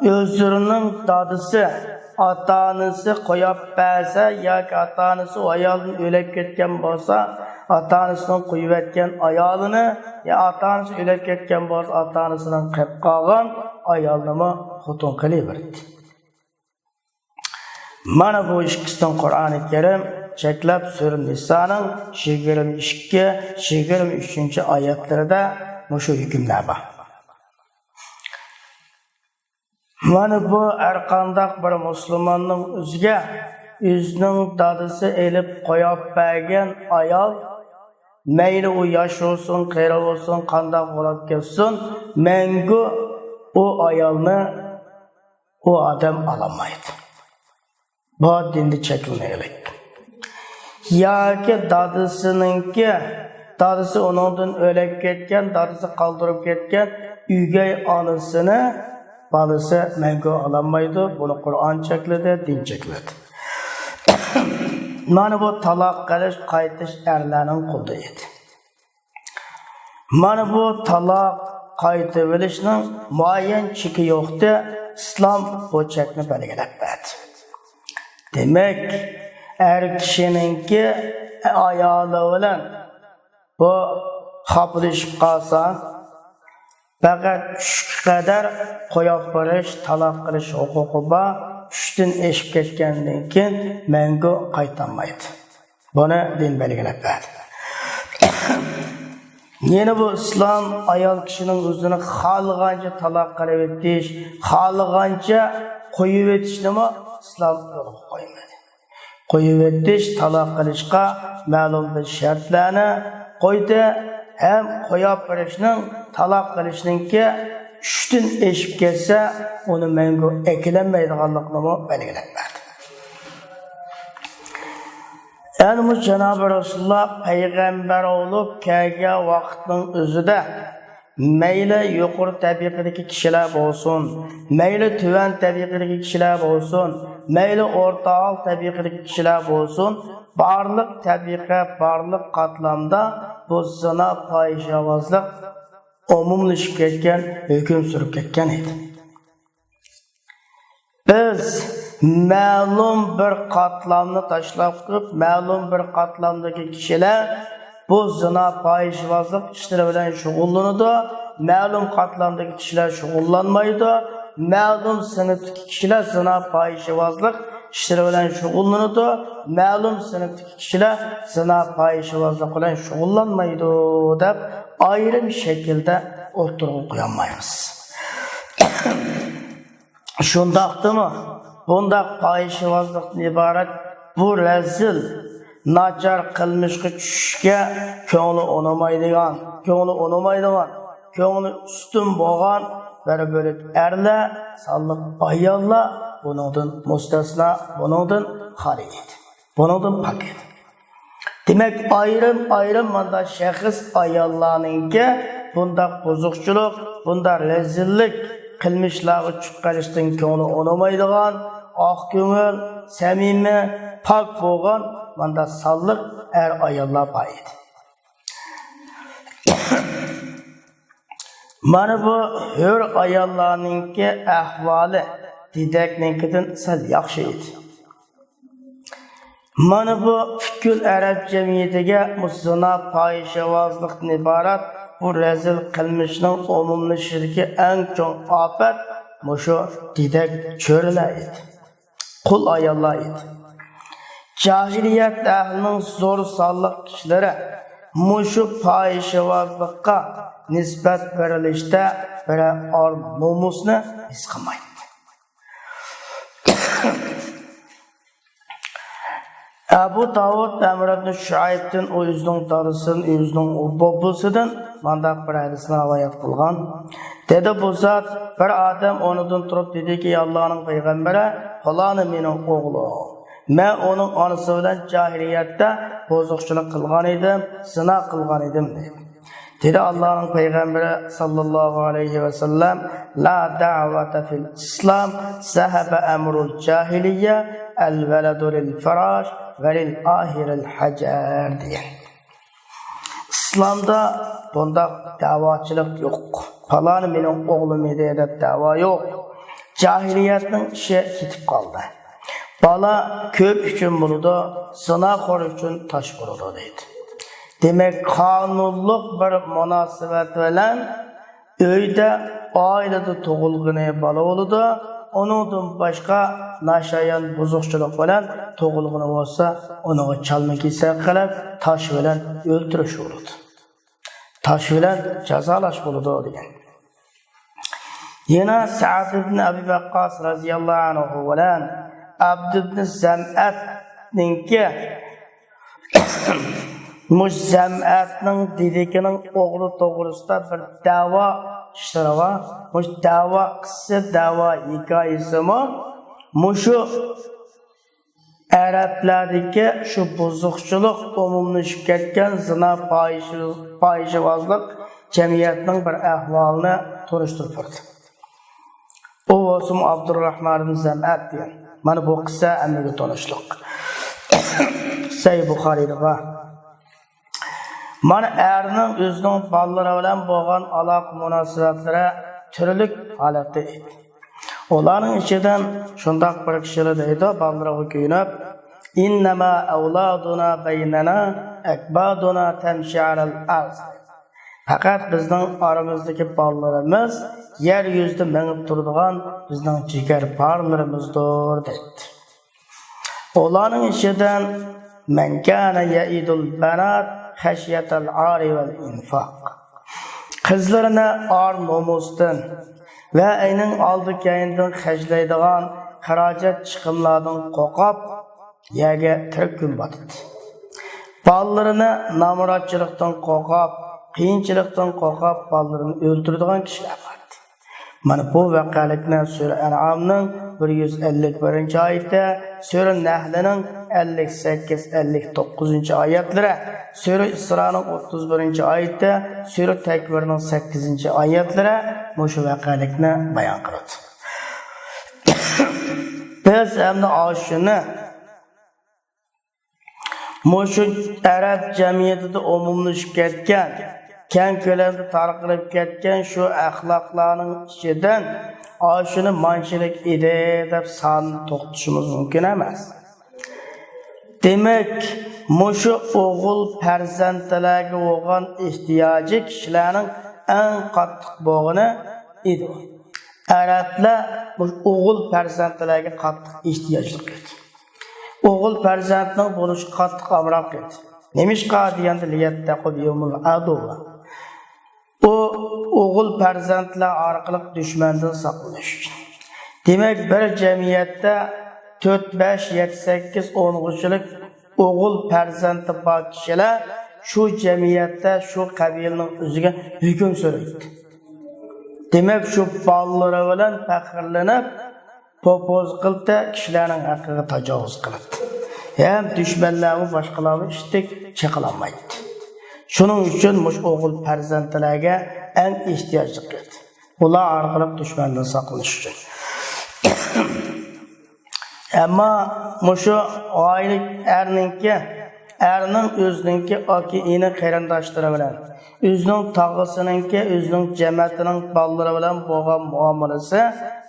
ئۆزلىرىنىڭ دادىسى، ئاتا-ئانىسى قويۇپ بەرسە ياكى ئاتا-ئانىسى ئۇ ئايالدىن ئۆلۈپ كەتكەن بولسا، ئاتا-ئانىسىنىڭ قويۇۋەتكەن ئايالىنى، يا ئاتا-ئانىسى ئۆلۈپ كەتكەن بولسا، ئاتا-ئانىسىنىڭ قېلىپ قالغان ئايالىنىمۇ خوتۇن قىلىۋېرىدۇ. مانا بۇ ئىككىسىنىڭ قۇرئانى كەرىم چەكلەپ سۈرە نىسانىڭ يىگىرمە ئىككى، يىگىرمە ئۈچىنچى ئايەتلىرىدە مۇشۇ ھۆكۈملەر بار. مانا بۇ ھەرقانداق بىر مۇسۇلماننىڭ ئۆزىگە ئۆزىنىڭ دادىسى ئېلىپ قويۇپ بەرگەن ئايال، مەيلى ئۇ ياش بولسۇن، قېرى بولسۇن، قانداق بولۇپ كەتسۇن، مەڭگۈ ئۇ ئايالنى ئۇ ئادەم ئالالمايدۇ. بۇ دىندا چەكلىمە ئىگىلىك. ياكى دادىسىنىڭكى، دادىسى ئۇنىڭدىن ئۆلۈپ كەتكەن، دادىسى قالدۇرۇپ كەتكەن ئۆگەي ئانىسىنى بالىسى مەڭگۈ ئالالمايدۇ. بۇنى قۇرئان چەكلىدى، دىن چەكلىدى. مانا بۇ تالاق قىلىش، قايتىش ئەرلەرنىڭ قولىدا ئىدى. مانا بۇ تالاق قايتىۋېلىشنىڭ مۇئەييەن چېكى يوقتى، ئىسلام بۇ چەكنى بەلگىلەپ بەردى. دېمەك، ئەر كىشىنىڭكى ئايالى بىلەن بۇ خاپىلىشىپ قالسا، پەقەت ئۈچكە قەدەر قويۇپ بېرىش، تالاق قىلىش ھوقۇقى بار. ئۈچتىن ئېشىپ كەتكەندىن كېيىن مەڭگۈ قايتالمايدۇ. بۇنى دىن بەلگىلەپ بەردى. يەنە بۇ ئىسلام ئايال كىشىنىڭ ئۆزىنى خالىغانچە تالاق قىلىۋېتىش، خالىغانچە قويۇۋېتىشنىمۇ ئىسلام يولغا قويمىدى. قويۇۋېتىش، تالاق قىلىشقا مەلۇم بىر شەرتلەرنى قويدى ھەم قويۇپ بېرىشنىڭ، تالاق قىلىشنىڭكى ئۈچتىن ئېشىپ كەتسە، ئۇنى مەڭگۈ ئەكېلەلمەيدىغانلىقىنىمۇ بەلگىلەپ بەردى. ئەنە مۇشۇ جانابى رەسۇلۇللا پەيغەمبەر بولۇپ كەلگەن ۋاقىتنىڭ ئۆزىدە مەيلى يۇقىرى تەبىقىدىكى كىشىلەر بولسۇن، مەيلى تۆۋەن تەبىقىدىكى كىشىلەر بولسۇن، مەيلى ئورتا ھال تەبىقىدىكى كىشىلەر بولسۇن، بارلىق تەبىقە، بارلىق قاتلامدا بۇ زىنا، پاھىشىۋازلىق ئومۇملىشىپ كەتكەن، ھۆكۈم سۈرۈپ كەتكەن ئىدى. بىز مەلۇم بىر قاتلامنى تاشلاپ قويۇپ، مەلۇم بىر قاتلامدىكى كىشىلەر بۇ زىنا، پاھىشىۋازلىق ئىشلىرى بىلەن شۇغۇللىنىدۇ، مەلۇم قاتلامدىكى كىشىلەر شۇغۇللانمايدۇ، مەلۇم سىنىپتىكى كىشىلەر زىنا، پاھىشىۋازلىق ئىشلىرى بىلەن شۇغۇللىنىدۇ، مەلۇم سىنىپتىكى كىشىلەر زىنا، پاھىشىۋازلىق بىلەن شۇغۇللانمايدۇ، دەپ ئايرىم شەكىلدە ئوتتۇرىغا قويالمايمىز. شۇنداقتىمۇ، بۇنداق پاھىشىۋازلىقتىن ئىبارەت بۇ رەزىل، ناچار قىلمىشقا چۈشۈشكە كۆڭلى ئۇنىمايدىغان، كۆڭلى ئۇنىمايدىغان، كۆڭلى ئۈستۈن بولغان بىر بۆلەك ئەرلەر، سانلىق ئاياللار بۇنىڭدىن مۇستەسنا، بۇنىڭدىن خالىي ئىدى. بۇنىڭدىن پاك ئىدى. دېمەك، ئايرىم-ئايرىم ماندا شەخس ئاياللارنىڭكى بۇنداق بۇزۇقچىلىق، بۇنداق رەزىللىك قىلمىشلارغا چۈشۈپ قېلىشتىن كۆڭلى ئۇنىمايدىغان، ئاق كۆڭۈل، سەمىمىي، پاك بولغان ماندا سانلىق ئەر-ئاياللار بار ئىدى. مانا بۇ ھۆر ئاياللارنىڭكى ئەھۋالى دېدەكنىڭكىدىن سەل ياخشى ئىدى. مانا بۇ پۈتكۈل ئەرەب جەمئىيىتىگە مۇشۇ زىنا، پاھىشىۋازلىقتىن ئىبارەت بۇ رەزىل قىلمىشنىڭ ئومۇملىشىشىدىكى ئەڭ چوڭ ئاپەت مۇشۇ دېدەك چۆرىلەر ئىدى. قۇل ئاياللار ئىدى. جاھىلىيەت ئەھلىنىڭ زور سانلىق كىشىلىرى مۇشۇ پاھىشىۋازلىققا نىسبەت بېرىلىشتە بىرەر ئار نومۇسنى ھېس قىلمايتتى. ئەبۇ داۋۇد ئەمر ئىبن شۇئەيبتىن، ئۇ ئۆزىنىڭ دادىسىدىن، ئۆزىنىڭ بوبىسىدىن مانداق بىر ھەدىسنى رىۋايەت قىلغان. دېدى بۇ زات، بىر ئادەم ئورنىدىن تۇرۇپ دېدىكى، ئى ئاللانىڭ پەيغەمبىرى، پالانى مېنىڭ ئوغلۇم. مەن ئۇنىڭ ئانىسى بىلەن جاھىلىيەتتە بۇزۇقچىلىق قىلغان ئىدىم، زىنا قىلغان ئىدىم، دېدى. دېدى ئاللانىڭ پەيغەمبىرى ساللاللاھۇ ئەلەيھى ۋەسەللەم، لا دەۋەتە فىل ئىسلام، زەھەبە ئەمرۇل جاھىلىيە، ئەل ۋەلەدۇ لىل فىراش ۋە لىل ئاھىرىل ھەجەر، دېگەن. ئىسلامدا بۇنداق دەۋاچىلىق يوق. پالانى مېنىڭ ئوغلۇم ئىدى دەپ دەۋا يوق. جاھىلىيەتنىڭ ئىشى كېتىپ قالدى. بالا كۆپ ئۈچۈن بولىدۇ، زىناخور ئۈچۈن تاش بولىدۇ، دەيدۇ. دېمەك، قانۇنلۇق بىر مۇناسىۋەت بىلەن ئۆيدە، ئائىلىدە تۇغۇلغىنى بالا بولىدۇ. ئۇنىڭدىن باشقا ناشايان بۇزۇقچىلىق بىلەن تۇغۇلغىنى بولسا، ئۇنىڭغا چالما كېسەك قىلىپ، تاش بىلەن ئۆلتۈرۈش بولىدۇ. تاش بىلەن جازالاش بولىدۇ، دېگەن. يەنە سەئد ئىبن ئەبى ۋەققاس رەزىياللاھۇ ئەنھۇ بىلەن ئەبد ئىبن زەمئەتنىڭكى، مۇشۇ زەمئەتنىڭ دېدىكىنىڭ ئوغلى توغرىسىدا بىر دەۋا ئىشلىرى بار. مۇشۇ دەۋا قىسسىسى، دەۋا ھېكايىسىمۇ مۇشۇ ئەرەبلەردىكى شۇ بۇزۇقچىلىق ئومۇملىشىپ كەتكەن زىنا، پاھىشە-، پاھىشىۋازلىق جەمئىيەتنىڭ بىر ئەھۋالىنى تونۇشتۇرۇپ بەردى. ئۇ بولسىمۇ ئابدۇرراھمان ئىبن زەمئەت دېگەن. مانا بۇ قىسسە ھەممىگە تونۇشلۇق. سەھىھ بۇخارىيدا بار. مانا، ئەرنىڭ ئۆزىنىڭ بالىلىرى بىلەن بولغان ئالاقە مۇناسىۋەتلىرى تۈرلۈك ھالەتتە ئىدى. ئۇلارنىڭ ئىچىدىن شۇنداق بىر كىشىلەر دەيدۇ، بالىلىرىغا كۆيۈنۈپ، ئىننەما ئەۋلادۇنا بەينەنا ئەكبادۇنا تەمشى ئەلەل ئەرز. پەقەت بىزنىڭ ئارىمىزدىكى بالىلىرىمىز يەر يۈزىدە مېڭىپ تۇرىدىغان بىزنىڭ جىگەر پارلىرىمىزدۇر، دەيتتى. ئۇلارنىڭ ئىچىدىن مەن كانە يەئىدۇل بەنات خەشيەتەل ئارى ۋەل ئىنفاق. قىزلىرىنى ئار نومۇستىن ۋە ئەينىڭ ئالدى كەينىدىن خەجلەيدىغان خىراجەت چىقىملاردىن قورقۇپ، يەرگە تىرىك كۈن باتىدۇ. بالىلىرىنى نامراتچىلىقتىن قورقۇپ، قىيىنچىلىقتىن قورقۇپ، بالىلىرىنى ئۆلتۈرىدىغان كىشىلەر بار ئىدى. مانا بۇ ۋەقەلىكنى سۈرە ئەنئامنىڭ بىر يۈز ئەللىك بىرىنچى ئايىتى، سۈرە نەھلنىڭ ئەللىك سەككىز، ئەللىك توققۇزىنچى ئايەتلىرى، سۈرە ئىسرانىڭ ئوتتۇز بىرىنچى ئايىتى، سۈرە تەكۋىرنىڭ سەككىزىنچى ئايەتلىرى مۇشۇ ۋەقەلىكنى بايان قىلىدۇ. بىز ئەمدى ئاشۇنى مۇشۇ ئەرەب جەمئىيىتىدە ئومۇملىشىپ كەتكەن، كەڭ كۆلەمدە تارقىلىپ كەتكەن شۇ ئەخلاقلارنىڭ ئىچىدىن ئاشۇنى مانچىلىك ئىدى دەپ سان توختىتىشىمىز مۇمكىن ئەمەس. دېمەك، مۇشۇ ئوغۇل پەرزەنتلەرگە بولغان ئېھتىياجى كىشىلەرنىڭ ئەڭ قاتتىق بولغىنى ئىدى. ئەرەبلەر مۇشۇ ئوغۇل پەرزەنتلەرگە قاتتىق ئېھتىياجلىق ئىدى. ئوغۇل پەرزەنتنىڭ بولۇشى قاتتىق ئامراق ئىدى. نېمىشقا دېگەندە، لىيەتتەقۇ بىيەۋمىل ئەدۇۋۋە. ئۇ ئوغۇل پەرزەنتلەر ئارقىلىق دۈشمەندىن ساقلىنىش ئۈچۈن. دېمەك، بىر جەمئىيەتتە تۆت، بەش، يەتتە، سەككىز، ئونغىچىلىك ئوغۇل پەرزەنتى بار كىشىلەر شۇ جەمئىيەتتە شۇ قەبىلىنىڭ ئۆزىگە ھۆكۈم سۈرىدۇ. دېمەك، شۇ بالىلىرى بىلەن پەخىرلىنىپ، پوپوز قىلىپ، كىشىلەرنىڭ ھەققىگە تاجاۋۇز قىلىدۇ. ھەم دۈشمەنلەرمۇ باشقىلارمۇ ئىتتىك چېقىلالمايدۇ. شۇنىڭ ئۈچۈن مۇشۇ ئوغۇل پەرزەنتلەرگە ئەڭ ئېھتىياجلىق ئىدى. ئۇلار ئارقىلىق دۈشمەندىن ساقلىنىش ئۈچۈن. ئەمما مۇشۇ ئائىلە ئەرنىڭكى، ئەرنىڭ ئۆزىنىڭكى ئاكا-ئىنى قېرىنداشلىرى بىلەن، ئۆزىنىڭ تاغىسىنىڭكى، ئۆزىنىڭ جەمەتىنىڭ بالىلىرى بىلەن بولغان مۇئامىلىسى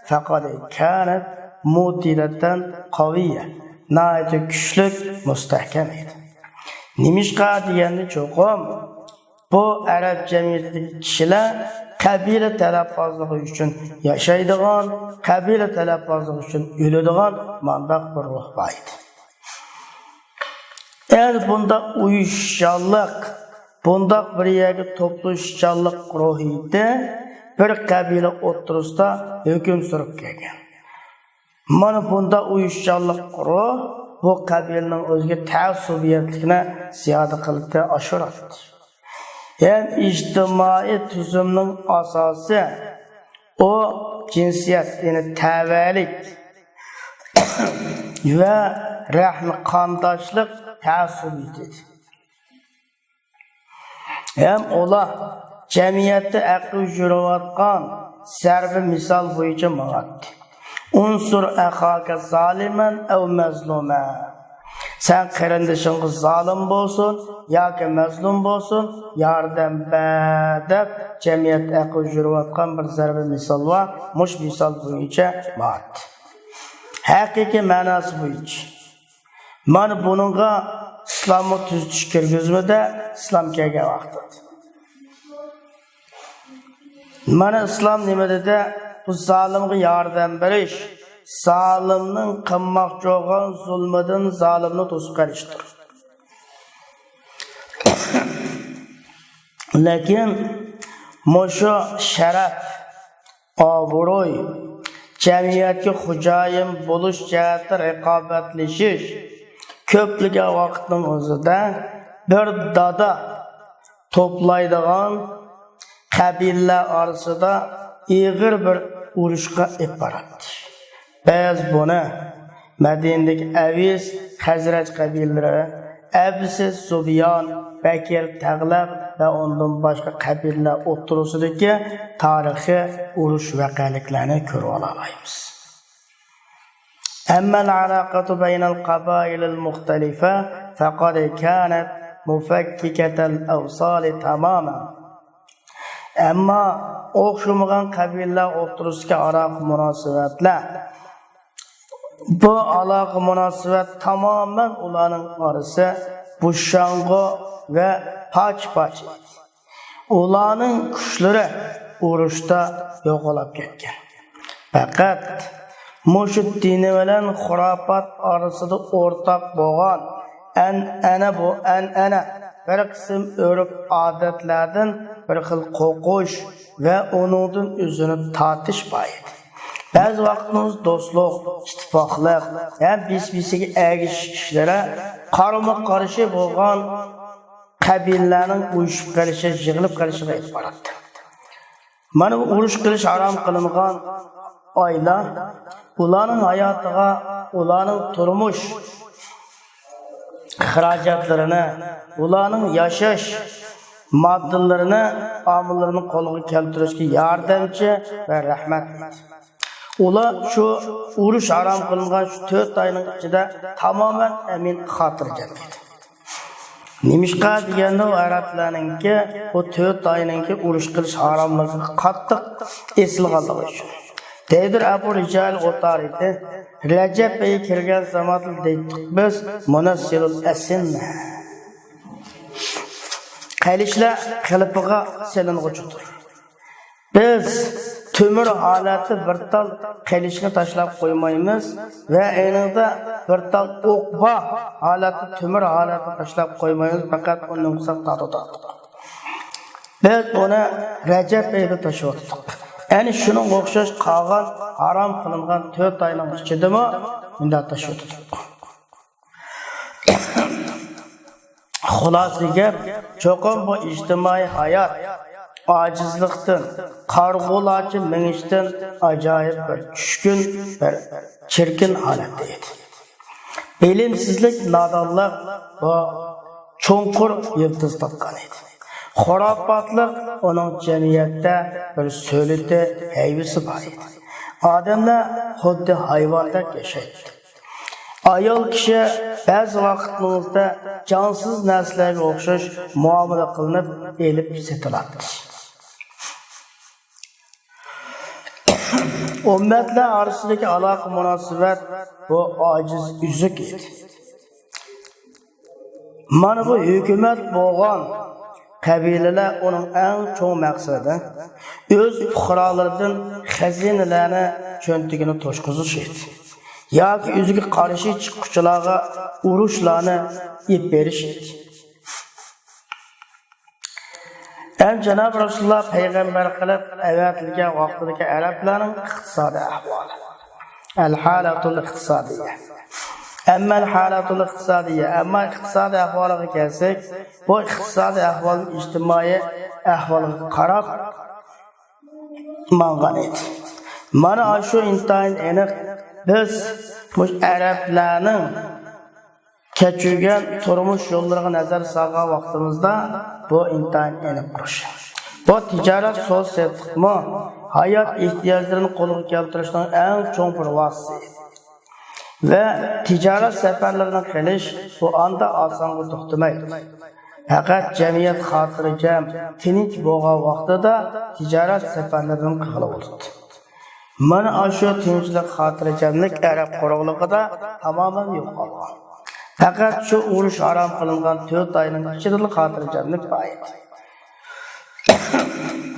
فەقەت كانەت مۇتىلەتەن قەۋىيە، ناھايىتى كۈچلۈك، مۇستەھكەم ئىدى. نېمىشقا دېگەندە، چوقۇم بۇ ئەرەب جەمئىيىتىدىكى كىشىلەر قەبىلە تەلەپبازلىقى ئۈچۈن ياشايدىغان، قەبىلە تەلەپبازلىقى ئۈچۈن ئۆلىدىغان مانداق بىر روھ بار ئىدى. ئەنە بۇنداق ئۇيۇشۇشچانلىق، بۇنداق بىر يەرگە توپلىشىشچانلىق روھىيىتى بىر قەبىلە ئوتتۇرىسىدا ھۆكۈم سۈرۈپ كەلگەن. مانا بۇنداق ئۇيۇشۇشچانلىق روھ بۇ قەبىلىنىڭ ئۆزىگە تەئەسسۇبىيەتلىكنى زىيادە قىلىپ ئاشۇراتتى. ھەم ئىجتىمائىي تۈزۈمنىڭ ئاساسى ئۇ جىنسىيەت، يەنى تەۋەلىك ۋە رەھىم قانداشلىق تەئەسسۇبىيىتى. ھەم ئۇلار جەمئىيەتتە ئەقىل يۈرۈۋاتقان زەربى مىسال بويىچە ماڭاتتى. ئۇنسۇر ئەخاكە زالىمەن ئەۋ مەزلۇمەن. سەن قېرىندىشىڭغا زالىم بولسۇن ياكى مەزلۇم بولسۇن، ياردەم بەر دەپ جەمئىيەتتە ئەقىل يۈرۈۋاتقان بىر زەربى مىسال بار. مۇشۇ مىسال بويىچە ماڭاتتى. ھەقىقىي مەناسى بويىچە. مانا بۇنىڭغا ئىسلاممۇ تۈزىتىش كىرگۈزمىدى، ئىسلام كەلگەن ۋاقتىدا. مانا ئىسلام نېمە دېدى؟ بۇ زالىمغا ياردەم بېرىش، زالىمنىڭ قىلماقچى بولغان زۇلمىدىن زالىمنى توسۇپ قېلىشتۇر. لېكىن مۇشۇ شەرەپ، ئابرۇي، جەمئىيەتكە خوجايىن بولۇش جەھەتتە رىقابەتلىشىش كۆپلىگەن ۋاقىتنىڭ ئۆزىدە بىر دادا توپلايدىغان قەبىلىلەر ئارىسىدا ئېغىر بىر ئۇرۇشقا ئېلىپ باراتتى. بىز بۇنى مەدىنىدىكى ئەۋس، خەزرەج قەبىلىلىرى، ئەبسى، سۇبيان، بەكىر، تەغلەب ۋە ئۇندىن باشقا قەبىلىلەر ئوتتۇرىسىدىكى تارىخىي ئۇرۇش ۋەقەلىكلەرنى كۆرۈۋالالايمىز. أما العلاقة بين القبائل المختلفة فقد كانت مفككة الأوصال تماما. ئەمما ئوخشىمىغان قەبىلىلەر ئوتتۇرىسىدىكى ئالاقە مۇناسىۋەتلەر، بۇ ئالاقە مۇناسىۋەت تامامەن ئۇلارنىڭ ئارىسى بوشاڭغۇ ۋە پاچ-پاچ ئىدى. ئۇلارنىڭ كۈچلىرى ئۇرۇشتا يوقىلاپ كەتكەن. پەقەت مۇشۇ دىنى بىلەن خۇراپات ئارىسىدا ئورتاق بولغان ئەنئەنە، بۇ ئەنئەنە بىر قىسىم ئۆرپ-ئادەتلەردىن بىر خىل قورقۇش ۋە ئۇنىڭدىن ئۆزىنى تارتىش بار ئىدى. بەزى ۋاقىتتا دوستلۇق، ئىتتىپاقلىق ھەم بىر-بىرسىگە ئەگىشىش ئىشلىرى قارىمۇ-قارشى بولغان قەبىلىلەرنىڭ ئۇيۇشۇپ قېلىشى، يىغىلىپ قېلىشىغا ئېلىپ باراتتى. مانا بۇ ئۇرۇش قىلىش ھارام قىلىنغان ئايلار ئۇلارنىڭ ھاياتىغا، ئۇلارنىڭ تۇرمۇش خىراجەتلىرىنى، ئۇلارنىڭ ياشاش ماددىلىرىنى، ئامىللىرىنى قولغا كەلتۈرۈشكە ياردەمچى ۋە رەھمەت ئېيتتى. ئۇلار شۇ ئۇرۇش ھارام قىلىنغان شۇ تۆت ئاينىڭ ئىچىدە تامامەن ئەمىن، خاتىرجەم ئىدى. نېمىشقا دېگەندە، ئۇ ئەرەبلەرنىڭكى، بۇ تۆت ئاينىڭكى ئۇرۇش قىلىش ھاراملىقىغا قاتتىق ئېسىلغانلىقى ئۈچۈن. دەيدۇر ئەبۇ رىجال ئوتارىدى، رەجەب ئېيى كىرگەن زاماندا دەيتتۇق بىز، مۇنەسسىلۇل ئەسىننە، قىلىچلار قېلىپىغا سېلىنغۇچىدۇر. بىز تۆمۈر ھالەتتە بىر تال قىلىچنى تاشلاپ قويمايمىز ۋە ئەينىڭدە بىر تال ئوق بار ھالەتتە تۆمۈر ھالەتتە تاشلاپ قويمايمىز، پەقەت ئۇنىڭ قىساپ تارتىدۇ. بىز ئۇنى رەجەب ئېيىدا تاشلىۋاتىدۇق. ئەنە شۇنىڭغا ئوخشاش قالغان ھارام قىلىنغان تۆت ئاينىڭ ئىچىدىمۇ مۇنداق تاشلىۋاتىدۇق. خۇلاسە گەپ، چوقۇم بۇ ئىجتىمائىي ھايات ئاجىزلىقتىن، قارىغۇلارچە مېڭىشتىن ئاجايىپ بىر چۈشكۈن، بىر چىركىن ھالەتتە ئىدى. بىلىمسىزلىك، نادانلىق بۇ چوڭقۇر يىلتىز تارتقان ئىدى. خۇراپاتلىق ئۇنىڭ جەمئىيەتتە بىر سۆلىتى، ھەيۋىسى بار ئىدى. ئادەملەر خۇددى ھايۋاندەك ياشايتتى. ئايال كىشى بەزى ۋاقىتلىرىمىزدا جانسىز نەرسىلەرگە ئوخشاش مۇئامىلە قىلىنىپ ئېلىپ سېتىلاتتى. ئۈممەتلەر ئارىسىدىكى ئالاقە مۇناسىۋەت بۇ ئاجىز ئۈزۈك ئىدى. مانا بۇ ھۆكۈمەت بولغان قەبىلىلەر ئۇنىڭ ئەڭ چوڭ مەقسىتى ئۆز پۇقرالىرىدىن خەزىنىلەرنى، چۆنتىكىنى توشقۇزۇش ئىدى. ياكى ئۆزىگە قارشى چىققۇچىلارغا ئۇرۇشلارنى ئېلىپ بېرىش ئىدى. ھەم جانابى رەسۇلۇللا پەيغەمبەر قىلىپ ئەۋەتىلگەن ۋاقتىدىكى ئەرەبلەرنىڭ ئىقتىسادىي ئەھۋالى. ئەل ھالەتۇل ئىقتىسادىيە. ئەممەل ھالەتۇل ئىقتىسادىيە. ئەمما ئىقتىسادىي ئەھۋالىغا كەلسەك، بۇ ئىقتىسادىي ئەھۋال ئىجتىمائىي ئەھۋالغا قاراپ ماڭغان ئىدى. مانا ئاشۇ ئىنتايىن ئېنىق. بىز مۇشۇ ئەرەبلەرنىڭ كەچۈرگەن تۇرمۇش يوللىرىغا نەزەر سالغان ۋاقتىمىزدا، بۇ ئىنتايىن ئېنىق ئۇرۇش. بۇ تىجارەت، سودا سېتىقمۇ ھايات ئېھتىياجلىرىنى قولغا كەلتۈرۈشنىڭ ئەڭ چوڭ بىر ۋاسىتىسى. ۋە تىجارەت سەپەرلىرىنى قىلىش بۇ ئاندا ئاسانغا توختىمايدۇ. پەقەت جەمئىيەت خاتىرجەم، تىنچ بولغان ۋاقتىدا تىجارەت سەپەرلىرىنى قىلغىلى بولىدۇ. مانا ئاشۇ تىنچلىق، خاتىرجەملىك ئەرەب قۇرۇقلۇقىدا تامامەن يوقالغان. پەقەت شۇ ئۇرۇش ھارام قىلىنغان تۆت ئاينىڭ ئىچىدىلا خاتىرجەملىك بار ئىدى.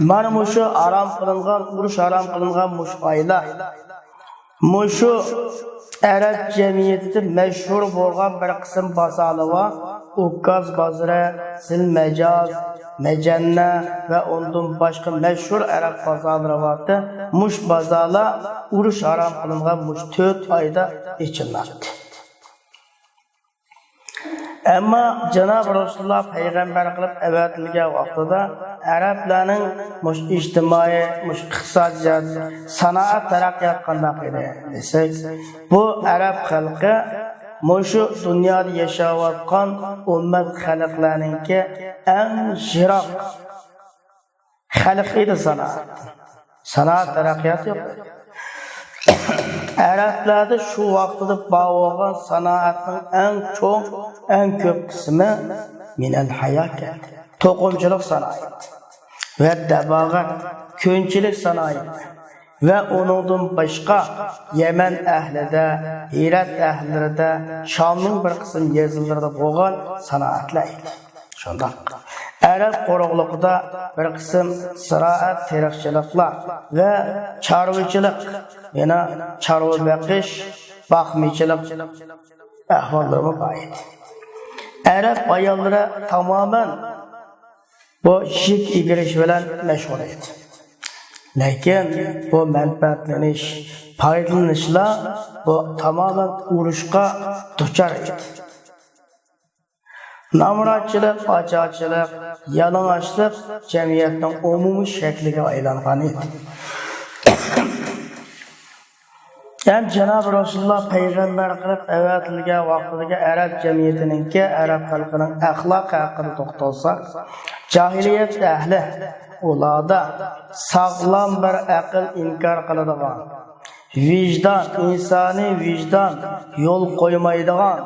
مانا مۇشۇ ھارام قىلىنغان، ئۇرۇش ھارام قىلىنغان مۇشۇ ئايلار، مۇشۇ ئەرەب جەمئىيىتىدە مەشھۇر بولغان بىر قىسىم بازارلار بار. ئۇكاز بازىرى، زىل مەجاز، مەجەننە ۋە ئۇندىن باشقا مەشھۇر ئەرەب بازارلىرى بارتى. مۇشۇ بازارلار ئۇرۇش ھارام قىلىنغان مۇشۇ تۆت ئايدا ئېچىلاتتى. ئەمما جانابى رەسۇلۇللا پەيغەمبەر قىلىپ ئەۋەتىلگەن ۋاقتىدا ئەرەبلەرنىڭ مۇشۇ ئىجتىمائىي، مۇشۇ ئىقتىسادىيەت، سانائەت تەرەققىياتى قانداق ئىدى دېسەك، بۇ ئەرەب خەلقى مۇشۇ دۇنيادا ياشاۋاتقان ئۈممەت خەلقلەرنىڭكى ئەڭ يىراق خەلق ئىدى سانائەت. سانائەت تەرەققىياتى يوق ئىدى. ئەرەبلەردە شۇ ۋاقتىدا بار بولغان سانائەتنىڭ ئەڭ چوڭ، ئەڭ كۆپ قىسمى مىنەل ھەياكەل، توقۇمىچىلىق سانائەت ۋە دەباغەت، كۆنچىلىك سانائەت ۋە ئۇنىڭدىن باشقا يەمەن ئەھلىدە، ھىرات ئەھلىلىرىدە، شامنىڭ بىر قىسىم يېزىلىرىدا بولغان سانائەتلەر ئىدى. شۇنداق. ئەرەب قۇرۇقلۇقىدا بىر قىسىم زىرائەت، تېرىقچىلىقلار ۋە چارۋىچىلىق، يەنە چارۋا بېقىش، باقمىچىلىق ئەھۋاللىرىمۇ بار ئىدى. ئەرەب ئاياللىرى تامامەن بۇ يىپ ئېگىرىش بىلەن مەشغۇل ئىدى. لېكىن بۇ مەنپەئەتلىنىش، پايدىلىنىشلار بۇ تامامەن ئۇرۇشقا دۇچار ئىدى. نامراتچىلىق، ئاچارچىلىق، يالىڭاچلىق جەمئىيەتنىڭ ئومۇمىي شەكلىگە ئايلانغان ئىدى. ھەم جانابى رەسۇلۇللا پەيغەمبەر قىلىپ ئەۋەتىلگەن ۋاقتىدىكى ئەرەب جەمئىيىتىنىڭكى، ئەرەب خەلقىنىڭ ئەخلاقى ھەققىدە توختالساق، جاھىلىيەت ئەھلى ئۇلاردا ساغلام بىر ئەقىل ئىنكار قىلىدىغان، ۋىجدان، ئىنسانىي ۋىجدان يول قويمايدىغان،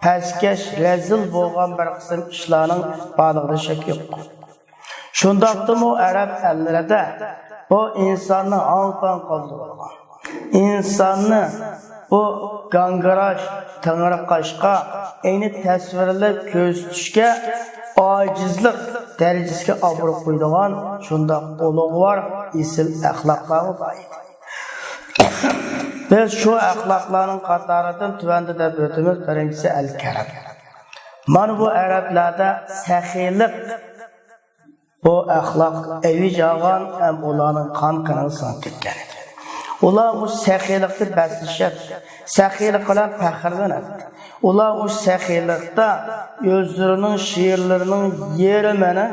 پەسكەش، رەزىل بولغان بىر قىسىم ئىشلارنىڭ بارلىقىدا شەك يوق. شۇنداقتىمۇ ئەرەب ئەللىرىدە بۇ ئىنساننى ھاڭ-تاڭ قالدۇرىدىغان، ئىنساننى بۇ گاڭگىراش، تېڭىرقاشقا ئەينى تەسۋىرلەپ كۆرسىتىشكە ئاجىزلىق دەرىجىسىگە ئاپىرىپ قويىدىغان شۇنداق ئۇلۇغۋار ئېسىل ئەخلاقلارغا ئىگە. بىز شۇ ئەخلاقلارنىڭ قاتارىدىن تۆۋەندە دەپ ئۆتىمىز، بىرىنچىسى ئەل كەرەم. مانا بۇ ئەرەبلەردە سەخىيلىق، بۇ ئەخلاق ئەۋج ئالغان ھەم ئۇلارنىڭ قان قېنىغا سىڭىپ كەتكەن ئىدى. ئۇلار مۇشۇ سەخىيلىقتا بەسلىشەتتى، سەخىيلىق بىلەن پەخىرلىنەتتى. ئۇلار مۇشۇ سەخىيلىقتا ئۆزلىرىنىڭ شېئىرلىرىنىڭ يېرىمىنى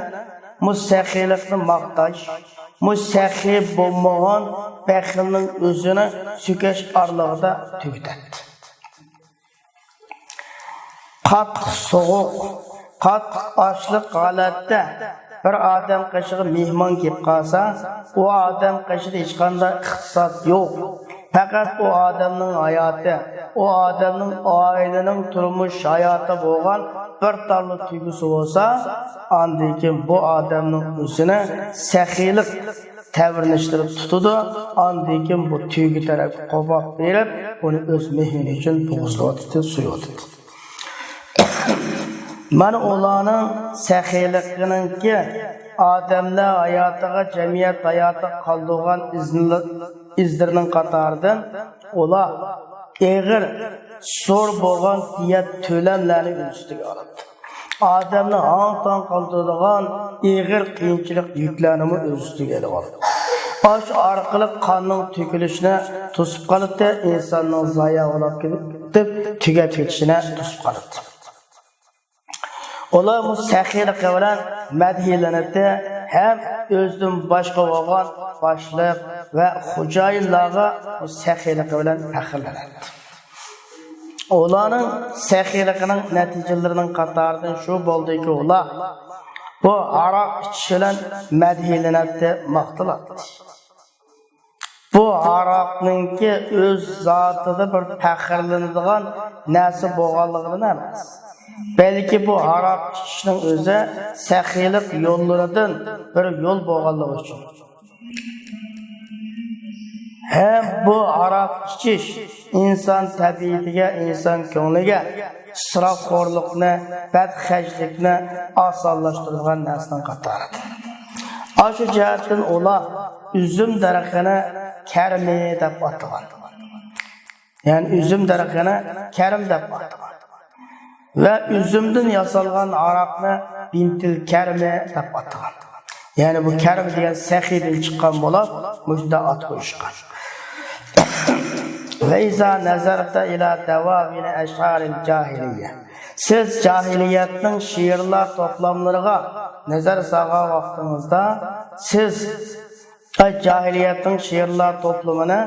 مۇشۇ سەخىيلىقنى ماختاش، مۇشۇ سەخىي بولمىغان بەخىلنىڭ ئۆزىنى سۆكۈش ئارىلىقىدا تۈگىتەتتى. قاتتىق سوغۇق، قاتتىق ئاچلىق ھالەتتە بىر ئادەم قېشىغا مېھمان كېلىپ قالسا، ئۇ ئادەم قېشىدا ھېچقانداق ئىقتىساد يوق. پەقەت ئۇ ئادەمنىڭ ھاياتى، ئۇ ئادەمنىڭ ئائىلىنىڭ تۇرمۇش ھاياتى بولغان بىر تاللا تۆگىسى بولسا، ئاندىن كېيىن بۇ ئادەمنىڭ ئۆزىنى سەخىيلىق تەۋرىنىشلىرى تۇتىدۇ، ئاندىن كېيىن بۇ تۆگە تەرەپكە قوماپ بېرىپ، ئۇنى ئۆز مېھرى ئۈچۈن بوغۇزلىۋاتىدۇ، سۆيۈۋاتىدۇ. مانا ئۇلارنىڭ سەخىيلىقىنىڭكى ئادەملەر ھاياتىغا، جەمئىيەت ھاياتىغا قالدۇرغان ئىزنىلىق-، ئىزلىرىنىڭ قاتارىدىن ئۇلار ئېغىر، زور بولغان دىيە تۆلەملەرنى ئۆز ئۈستىگە ئالىدۇ. ئادەمنى ھاڭ-تاڭ قالدۇرىدىغان ئېغىر قىيىنچىلىق يۈكلەرنىمۇ ئۆز ئۈستىگە ئېلىۋالىدۇ. ئاشۇ ئارقىلىق قاننىڭ تۆكۈلۈشىنى توسۇپ قالىدۇ، ئىنساننىڭ زايە بولۇپ كېتىپ، تۈگەپ كېتىشىنى توسۇپ قالىدۇ. ئۇلار بۇ سەخىيلىقى بىلەن مەدھىيلىنىدۇ ھەم ئۆزىدىن باشقا بولغان باشلىق ۋە خوجايىنلارغا بۇ سەخىيلىقى بىلەن پەخىرلىنىدۇ. ئۇلارنىڭ سەخىيلىقىنىڭ نەتىجىلىرىنىڭ قاتارىدىن شۇ بولدىكى، ئۇلار بۇ ھاراق ئىچىش بىلەن مەدھىيلىنەتتى، ماختىلاتتى. بۇ ھاراقنىڭكى ئۆز زاتىدا بىر پەخىرلىنىدىغان نەرسە بولغانلىقىدىن ئەمەس، بەلكى بۇ ھاراق ئىچىشنىڭ ئۆزى سەخىيلىق يوللىرىدىن بىر يول بولغانلىقى ئۈچۈن. ھەم بۇ ھاراق ئىچىش ئىنسان تەبىئىتىگە، ئىنسان كۆڭلىگە ئىسراپخورلۇقنى، بەدخەجلىكنى ئاسانلاشتۇرىدىغان نەرسىنىڭ قاتارىدا. ئاشۇ جەھەتتىن ئۇلار ئۈزۈم دەرىخىنى كەرمى دەپ ئاتىغان. يەنى ئۈزۈم دەرىخىنى كەرم دەپ ئاتىغان. ۋە ئۈزۈمدىن ياسالغان ھاراقنى بىنتىل كەرمى دەپ ئاتىغان. يەنى بۇ كەرم دېگەن سەخىيدىن چىققان بولۇپ، مۇشۇنداق ئات قويۇشقان. وإذا نظرت إلى دواوين أشعار الجاهلية. سىز جاھىلىيەتنىڭ شېئىرلار توپلاملىرىغا نەزەر سالغان ۋاقتىڭىزدا، سىز ئە، جاھىلىيەتنىڭ شېئىرلار توپلىمىنى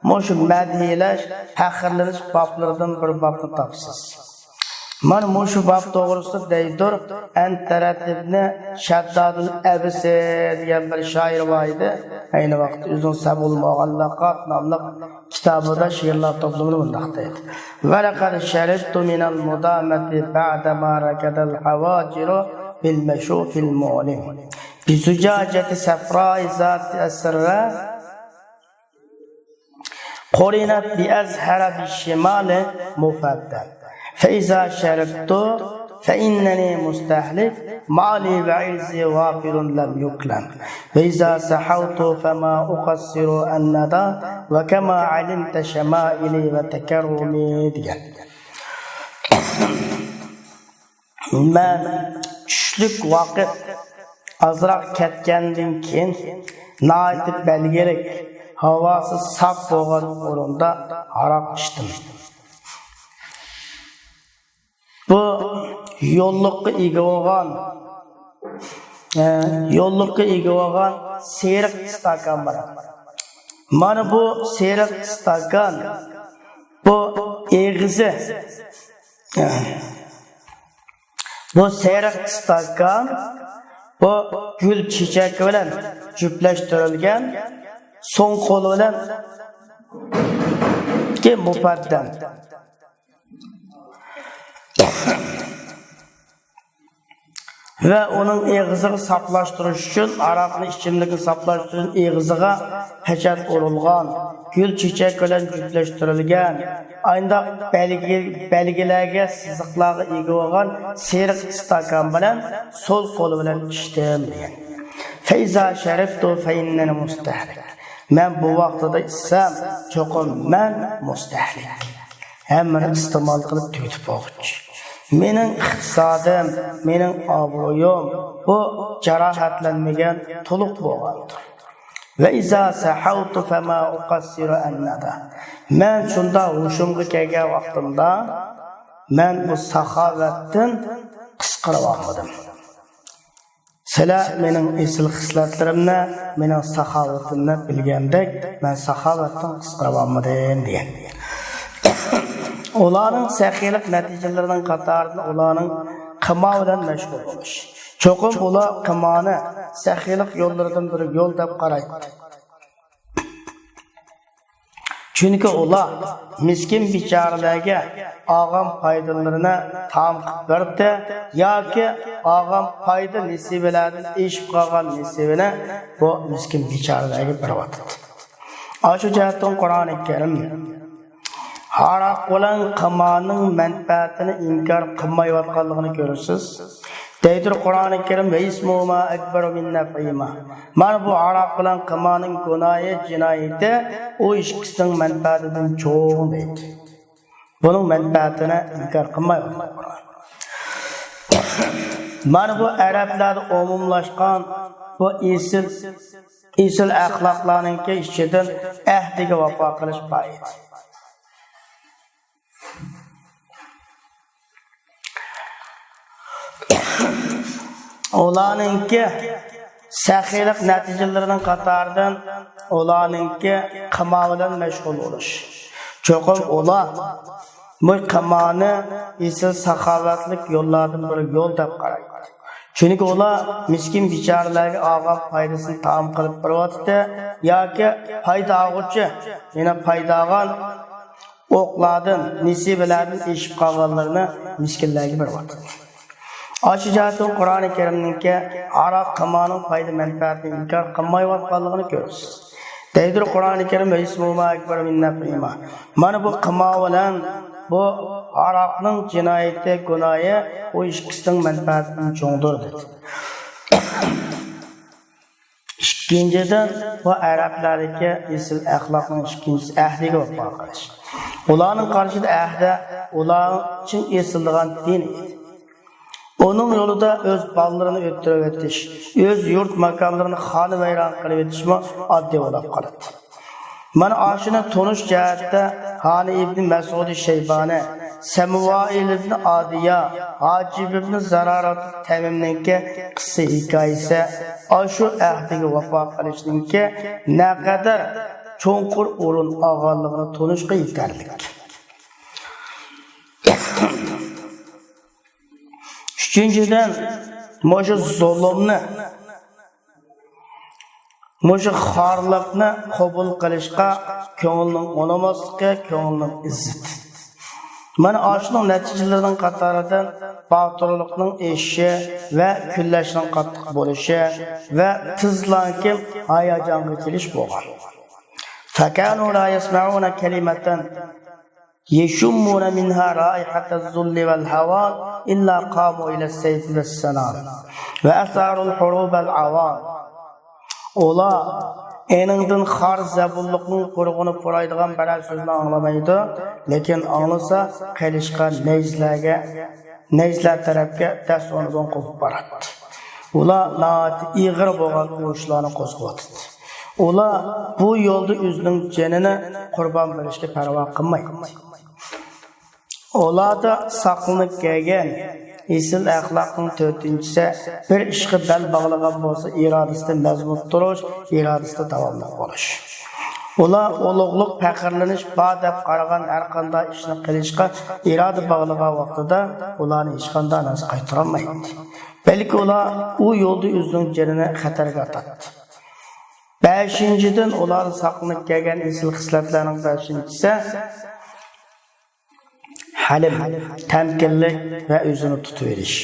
مۇشۇ مەدھىيلەش، پەخىرلىنىش بابلىرىدىن بىر بابنى تاپىسىز. مانا مۇشۇ باب توغرىسىدا دەيدۇر، ئەنتەرەت ئىبنى شەددادىل ئەبسى دېگەن بىر شائىر بار ئىدى. ئەينى ۋاقىتتا ئۆزىنىڭ سەبۇل مۇئەللەقات ناملىق كىتابىدا شېئىرلار توپلىمىدا مۇنداق دەيدۇ: ولقد شربت من المدامة بعدما ركض الهواجر بالمشوف المؤلم. بزجاجة صفراء ذات أسرة قرنت بأزهر بالشمال مفضل. فإذا شربت فإنني مستهلك، مالي وعرضي وافر لم يكلم. وإذا سحوت فما أقصر الندى، وكما علمت شمائلي وتكرمي دېگەن. مەن چۈشلۈك ۋاقىت ئازراق كەتكەندىن كېيىن، ناھايىتى بەلگىلىك، ھاۋاسى ساپ بولغان ئورۇندا ھاراق ئىچتىم. بۇ يوللۇققا ئىگە بولغان، ئە، يوللۇققا ئىگە بولغان سېرىق ئىستاكان بار. مانا بۇ سېرىق ئىستاكان، بۇ ئېغىزى، بۇ سېرىق ئىستاكان، بۇ گۈل چېچەك بىلەن جۈپلەشتۈرۈلگەن، سول قولى بىلەن مۇپەددەل. ۋە ئۇنىڭ ئېغىزىغا ساپلاشتۇرۇش ئۈچۈن، ئاراقنى، ئىچىملىكنى ساپلاشتۇرۇش ئۈچۈن ئېغىزىغا پېچەت ئۇرۇلغان، گۈل چېچەك بىلەن جۈپلەشتۈرۈلگەن، ئاينداق بەلگە-، بەلگىلەرگە، سىزىقلارغا ئىگە بولغان سېرىق ئىستاكان بىلەن سول قولى بىلەن ئىچتىم دېگەن. فَإِذَا شَرِبْتُ فَإِنَّنِي مُسْتَهْلِكٌ. مەن بۇ ۋاقتىدا ئىچسەم، چوقۇم مەن مۇستەھلىك. ھەممىنى ئىستېمال قىلىپ تۈگىتىپ بولغۇچى. مېنىڭ ئىقتىسادىم، مېنىڭ ئابرۇيۇم بۇ جاراھەتلەنمىگەن، تولۇق بولغاندۇر. وَإِذَا سَخَوْتُ فَمَا أُقَصِّرُ عَنِ النَّدَى. مەن شۇنداق ھوشۇمغا كەلگەن ۋاقتىمدا، مەن بۇ ساخاۋەتتىن قىسقىرىۋالمىدىم. سىلەر مېنىڭ ئېسىل خىسلەتلىرىمنى، مېنىڭ ساخاۋىتىمنى بىلگەندەك، مەن ساخاۋەتتىن قىسقىرىۋالمىدىم دېگەن. ئۇلارنىڭ سەخىيلىق نەتىجىلىرىنىڭ قاتارىدىن ئۇلارنىڭ قىمار بىلەن مەشغۇل بولۇش. چوقۇم ئۇلار قىمارنى سەخىيلىق يوللىرىدىن بىر يول دەپ قارايتتى. چۈنكى ئۇلار مىسكىن بىچارىلەرگە ئالغان پايدىلىرىنى تائام قىلىپ بەردى ياكى ئالغان پايدا نېسىۋىلەردىن ئېشىپ قالغان نېسىۋىنى بۇ مىسكىن بىچارىلەرگە بېرىۋاتىدۇ. ئاشۇ جەھەتتىن قۇرئانى كەرىم ھاراق بىلەن قىمارنىڭ مەنپەئەتىنى ئىنكار قىلمايۋاتقانلىقىنى كۆرىسىز. دەيدۇ قۇرئانى كەرىم، وَإِثْمُهُمَا أَكْبَرُ مِنْ نَفْعِهِمَا. مانا بۇ ھاراق بىلەن قىمارنىڭ گۇناھى، جىنايىتى ئۇ ئىككىسىنىڭ مەنپەئەتىدىن چوڭ دەيدۇ. بۇنىڭ مەنپەئەتىنى ئىنكار قىلمايۋاتىدۇ قۇرئان. مانا بۇ ئەرەبلەردە ئومۇملاشقان بۇ ئېسىل، ئېسىل ئەخلاقلارنىڭكى ئىچىدىن ئەھدىگە ۋاپا قىلىش پائىدە. ئۇلارنىڭكى سەخىيلىق نەتىجىلىرىنىڭ قاتارىدىن ئۇلارنىڭكى قىمار بىلەن مەشغۇل بولۇش. چوقۇم ئۇلار بۇ قىمارنى ئېسىل ساخاۋەتلىك يوللاردىن بىر يول دەپ قارايدۇ. چۈنكى ئۇلار مىسكىن بىچارىلەرگە ئالغان پايدىسىنى تائام قىلىپ بېرىۋاتىدۇ ياكى پايدا ئالغۇچى، يەنە پايدا ئالغان ئوقلاردىن، نېسىۋىلەردىن ئېشىپ قالغانلىرىنى مىسكىنلەرگە بېرىۋاتىدۇ. ئاشۇ جەھەتتىن قۇرئانى كەرىمنىڭكى ھاراق، قىمارنىڭ پايدا مەنپەئەتىنى ئىنكار قىلمايۋاتقانلىقىنى كۆرىسىز. دەيدۇ قۇرئانى كەرىم، وَإِثْمُهُمَا أَكْبَرُ مِنْ نَفْعِهِمَا. مانا بۇ قىمار بىلەن بۇ ھاراقنىڭ جىنايىتى، گۇناھى ئۇ ئىككىسىنىڭ مەنپەئەتىدىن چوڭدۇر دېدى. ئىككىنچىدىن، بۇ ئەرەبلەردىكى ئېسىل ئەخلاقنىڭ ئىككىنچىسى ئەھدىگە ۋاپا قىلىش. ئۇلارنىڭ قارىشىدا ئەھدى ئۇلار ئۈچۈن ئېسىلىدىغان دىن ئىدى. ئۇنىڭ يولىدا ئۆز بالىلىرىنى ئۆلتۈرۈۋېتىش، ئۆز يۇرت ماكانلىرىنى خانىۋەيران قىلىۋېتىشمۇ ئاددىي بولۇپ قالىدۇ. مانا ئاشۇنى تونۇش جەھەتتە ھانى ئىبنى مەسئۇدى شەيبانى، سەمۇۋائىل ئىبنى ئادىيا، ھاجىب ئىبنى زارارات تەمىمنىڭكى قىسسە ھېكايىسى ئاشۇ ئەھدىگە ۋاپا قىلىشنىڭكى نەقەدەر چوڭقۇر ئورۇن ئالغانلىقىنى تونۇشقا يېتەرلىك. ئۈچىنچىدىن، مۇشۇ زۇلۇمنى، مۇشۇ خارلىقنى قوبۇل قىلىشقا كۆڭۈلنىڭ ئۇنىماسلىقى، كۆڭۈلنىڭ ئىززىتى. مانا ئاشۇنىڭ نەتىجىلىرىنىڭ قاتارىدىن باتۇرلۇقنىڭ ئېشىشى ۋە كۈنلەشنىڭ قاتتىق بولۇشى ۋە تېزلانكى ھاياجانغا كېلىش بولغان. فَكَانُوا لَا يَسْمَعُونَ كَلِمَةً يَشُمُّونَ مِنْهَا رَائِحَةَ الذُّلِّ وَالْهَوَانِ إِلَّا قَامُوا إِلَى السَّيْفِ وَالسَّنَامِ وَأَثَارُوا الْحُرُوبَ الْعَوَانِ. ئۇلار ئېنىڭدىن خار زەبۇنلۇقنىڭ پۇرىقىنى پۇرايدىغان بىرەر سۆزنى ئاڭلىمايدۇ، لېكىن ئاڭلىسا قىلىچقا، نەيزىلەرگە، نەيزىلەر تەرەپكە دەس ئورنىدىن قوپۇپ باراتتى. ئۇلار ناھايىتى ئېغىر بولغان ئۇرۇشلارنى قوزغىۋاتىدۇ. ئۇلار بۇ يولدا ئۆزىنىڭ جېنىنى قۇربان بېرىشكە پەرۋا قىلمايتتى. ئۇلاردا ساقلىنىپ كەلگەن ئېسىل ئەخلاقنىڭ تۆتىنچىسى، بىر ئىشقا بەل باغلىغان بولسا، ئىرادىسىدە مەزمۇت تۇرۇش، ئىرادىسىدە داۋاملىق بولۇش. ئۇلار ئۇلۇغلۇق، پەخىرلىنىش بار دەپ قارىغان ھەرقانداق ئىشنى قىلىشقا ئىرادە باغلىغان ۋاقتىدا ئۇلارنى ھېچقانداق نەرسە قايتۇرالمايتتى. بەلكى ئۇلار ئۇ يولدا ئۆزىنىڭ جېنىنى خەتەرگە ئاتاتتى. بەشىنچىدىن، ئۇلار ساقلىنىپ كەلگەن ئېسىل خىسلەتلەرنىڭ بەشىنچىسى ھەلىم، تەمكىنلىك ۋە ئۆزىنى تۇتۇۋېلىش.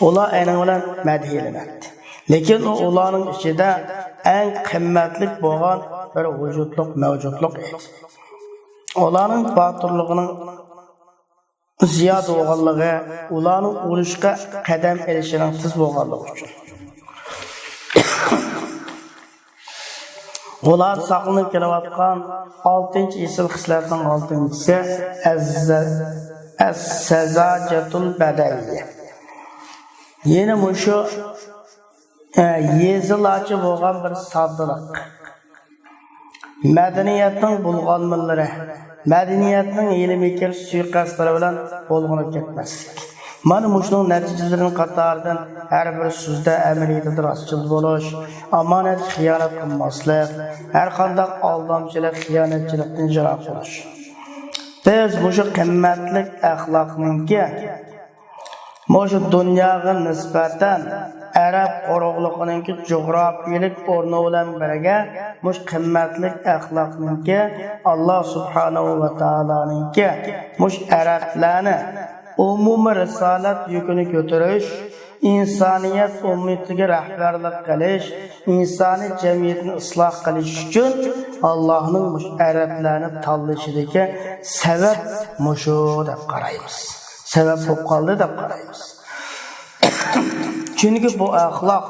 ئۇلار ئەنىڭ بىلەن مەدھىيەلىنەتتى. لېكىن ئۇ ئۇلارنىڭ ئىچىدە ئەڭ قىممەتلىك بولغان بىر ۋۇجۇدلۇق مەۋجۇتلۇق ئىدى. ئۇلارنىڭ باتۇرلۇقىنىڭ زىيادە بولغانلىقى، ئۇلارنىڭ ئۇرۇشقا قەدەم ئېلىشىنىڭ تېز بولغانلىقى ئۈچۈن. ئۇلار ساقلىنىپ كېلىۋاتقان ئالتىنچى ئېسىل خىسلەتنىڭ ئالتىنچىسى ئەز-، ئەس-سەزاجەتۇل بەدەۋىيە. يەنە مۇشۇ، ئە، يېزىلارچە بولغان بىر ساددىلىق. مەدەنىيەتنىڭ بۇلغانمىلىرى، مەدەنىيەتنىڭ ھىيلە-مىكىر سۇيىقەستلىرى بىلەن بۇلغىنىپ كەتمەسلىك. مانا مۇشۇنىڭ نەتىجىلىرىنىڭ قاتارىدىن ھەر بىر سۆزدە، ئەمەلىيىتىدە راستچىل بولۇش، ئامانەتكە خىيانەت قىلماسلىق، ھەر قانداق ئالدامچىلىق، خىيانەتچىلىكتىن يىراق بولۇش. بىز مۇشۇ قىممەتلىك ئەخلاقنىڭكى مۇشۇ دۇنياغا نىسبەتەن ئەرەب قۇرۇقلۇقىنىڭكى جۇغراپىيىلىك ئورنى بىلەن بىرگە، مۇشۇ قىممەتلىك ئەخلاقنىڭكى، ئاللا سۇبھانەھۇ ۋە تائالانىڭكى مۇشۇ ئەرەبلەرنى ئومۇمىي رىسالەت يۈكىنى كۆتۈرۈش، ئىنسانىيەت ئۈممىتىگە رەھبەرلىك قىلىش، ئىنسانىي جەمئىيەتنى ئىسلاھ قىلىش ئۈچۈن ئاللانىڭ مۇشۇ ئەرەبلەرنى تاللىشىدىكى سەۋەب مۇشۇ دەپ قارايمىز. سەۋەب بولۇپ قالدى دەپ قارايمىز. چۈنكى بۇ ئەخلاق،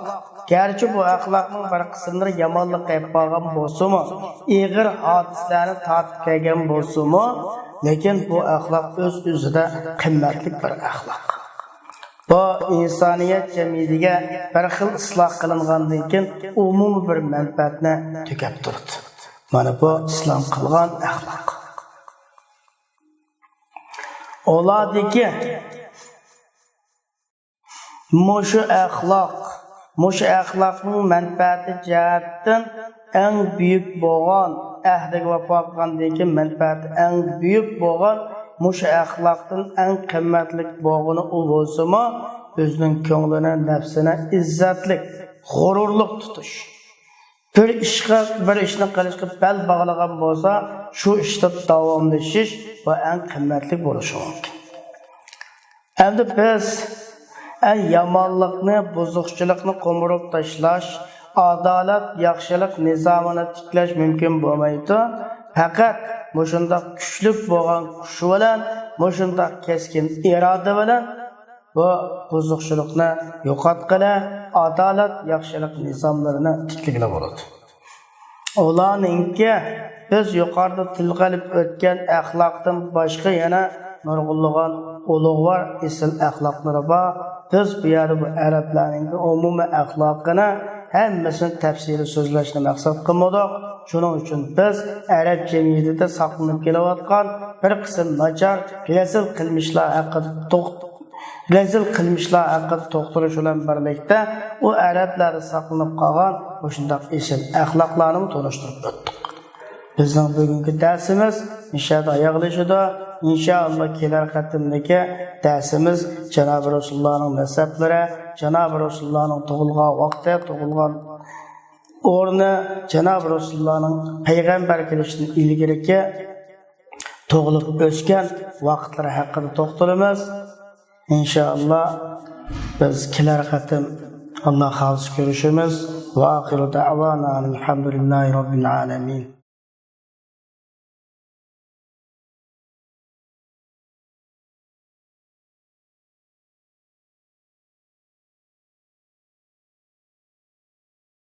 گەرچە بۇ ئەخلاقنىڭ بىر قىسىملىرى يامانلىققا ئېلىپ بارغان بولسىمۇ، ئېغىر ھادىسىلەرنى تارتىپ كەلگەن بولسىمۇ، لېكىن بۇ ئەخلاق ئۆز-ئۆزىدە قىممەتلىك بىر ئەخلاق. بۇ ئىنسانىيەت جەمئىيىتىگە بىر خىل ئىسلاھ قىلىنغاندىن كېيىن ئومۇمىي بىر مەنپەئەتنى تۆكۈپ تۇرىدۇ. مانا بۇ ئىسلام قىلغان ئەخلاق. ئۇلاردىكى مۇشۇ ئەخلاق، مۇشۇ ئەخلاقنىڭ مەنپەئەتى جەھەتتىن ئەڭ بۈيۈك بولغان، ئەھدىگە ۋاپا قىلغاندىن كېيىن مەنپەئەتى ئەڭ بۈيۈك بولغان مۇشۇ ئەخلاقتىن ئەڭ قىممەتلىك بولغىنى ئۇ بولسىمۇ، ئۆزىنىڭ كۆڭلىنى، نەپسىنى ئىززەتلىك، غۇرۇرلۇق تۇتۇش. بىر ئىشقا، بىر ئىشنى قىلىشقا بەل باغلىغان بولسا، شۇ ئىشتا داۋاملىشىش بۇ ئەڭ قىممەتلىك بولۇشى مۇمكىن. ئەمدى بىز، ئە، يامانلىقنى، بۇزۇقچىلىقنى قومۇرۇپ تاشلاش، ئادالەت، ياخشىلىق نىزامىنى تىكلەش مۇمكىن بولمايدۇ. پەقەت مۇشۇنداق كۈچلۈك بولغان كۈچ بىلەن، مۇشۇنداق كەسكىن ئىرادە بىلەن بۇ بۇزۇقچىلىقنى يوقاتقىلى، ئادالەت، ياخشىلىق نىزاملىرىنى تىكلىگىلى بولىدۇ. ئۇلارنىڭكى بىز يۇقىرىدا تىلغا ئېلىپ ئۆتكەن ئەخلاقتىن باشقا يەنە نۇرغۇنلىغان ئۇلۇغۋار ئېسىل ئەخلاقلىرى بار. بىز بۇ يەردە بۇ ئەرەبلەرنىڭكى ئومۇمىي ئەخلاقىنى ھەممىسىنى تەپسىلىي سۆزلەشنى مەقسەت قىلمىدۇق. شۇنىڭ ئۈچۈن بىز ئەرەب جەمئىيىتىدە ساقلىنىپ كېلىۋاتقان بىر قىسىم ناچار، رەزىل قىلمىشلار ھەققىدە توخ-، رەزىل قىلمىشلار ھەققىدە توختىلىش بىلەن بىرلىكتە، ئۇ ئەرەبلەردە ساقلىنىپ قالغان مۇشۇنداق ئېسىل ئەخلاقلارنىمۇ تونۇشتۇرۇپ ئۆتتۇق. بىزنىڭ بۈگۈنكى دەرسىمىز مۇشۇ يەردە ئاياغلىشىدۇ. ئىنشائاللا، كېلەر قېتىمدىكى دەرسىمىز جانابى رەسۇلۇللانىڭ نەسەبلىرى، جانابى رەسۇلۇللانىڭ تۇغۇلغان ۋاقتى، تۇغۇلغان ئورنى، جانابى رەسۇلۇللانىڭ پەيغەمبەر كېلىشتىن ئىلگىرىكى تۇغۇلۇپ ئۆسكەن ۋاقىتلىرى ھەققىدە توختىلىمىز. ئىنشائاللا، بىز كېلەر قېتىم، ئاللا خالىسا، كۆرۈشىمىز. ۋە ئاخىرۇ دەئۋانا ئەلھەمدۇلىللاھى رەببىل ئالەمىن.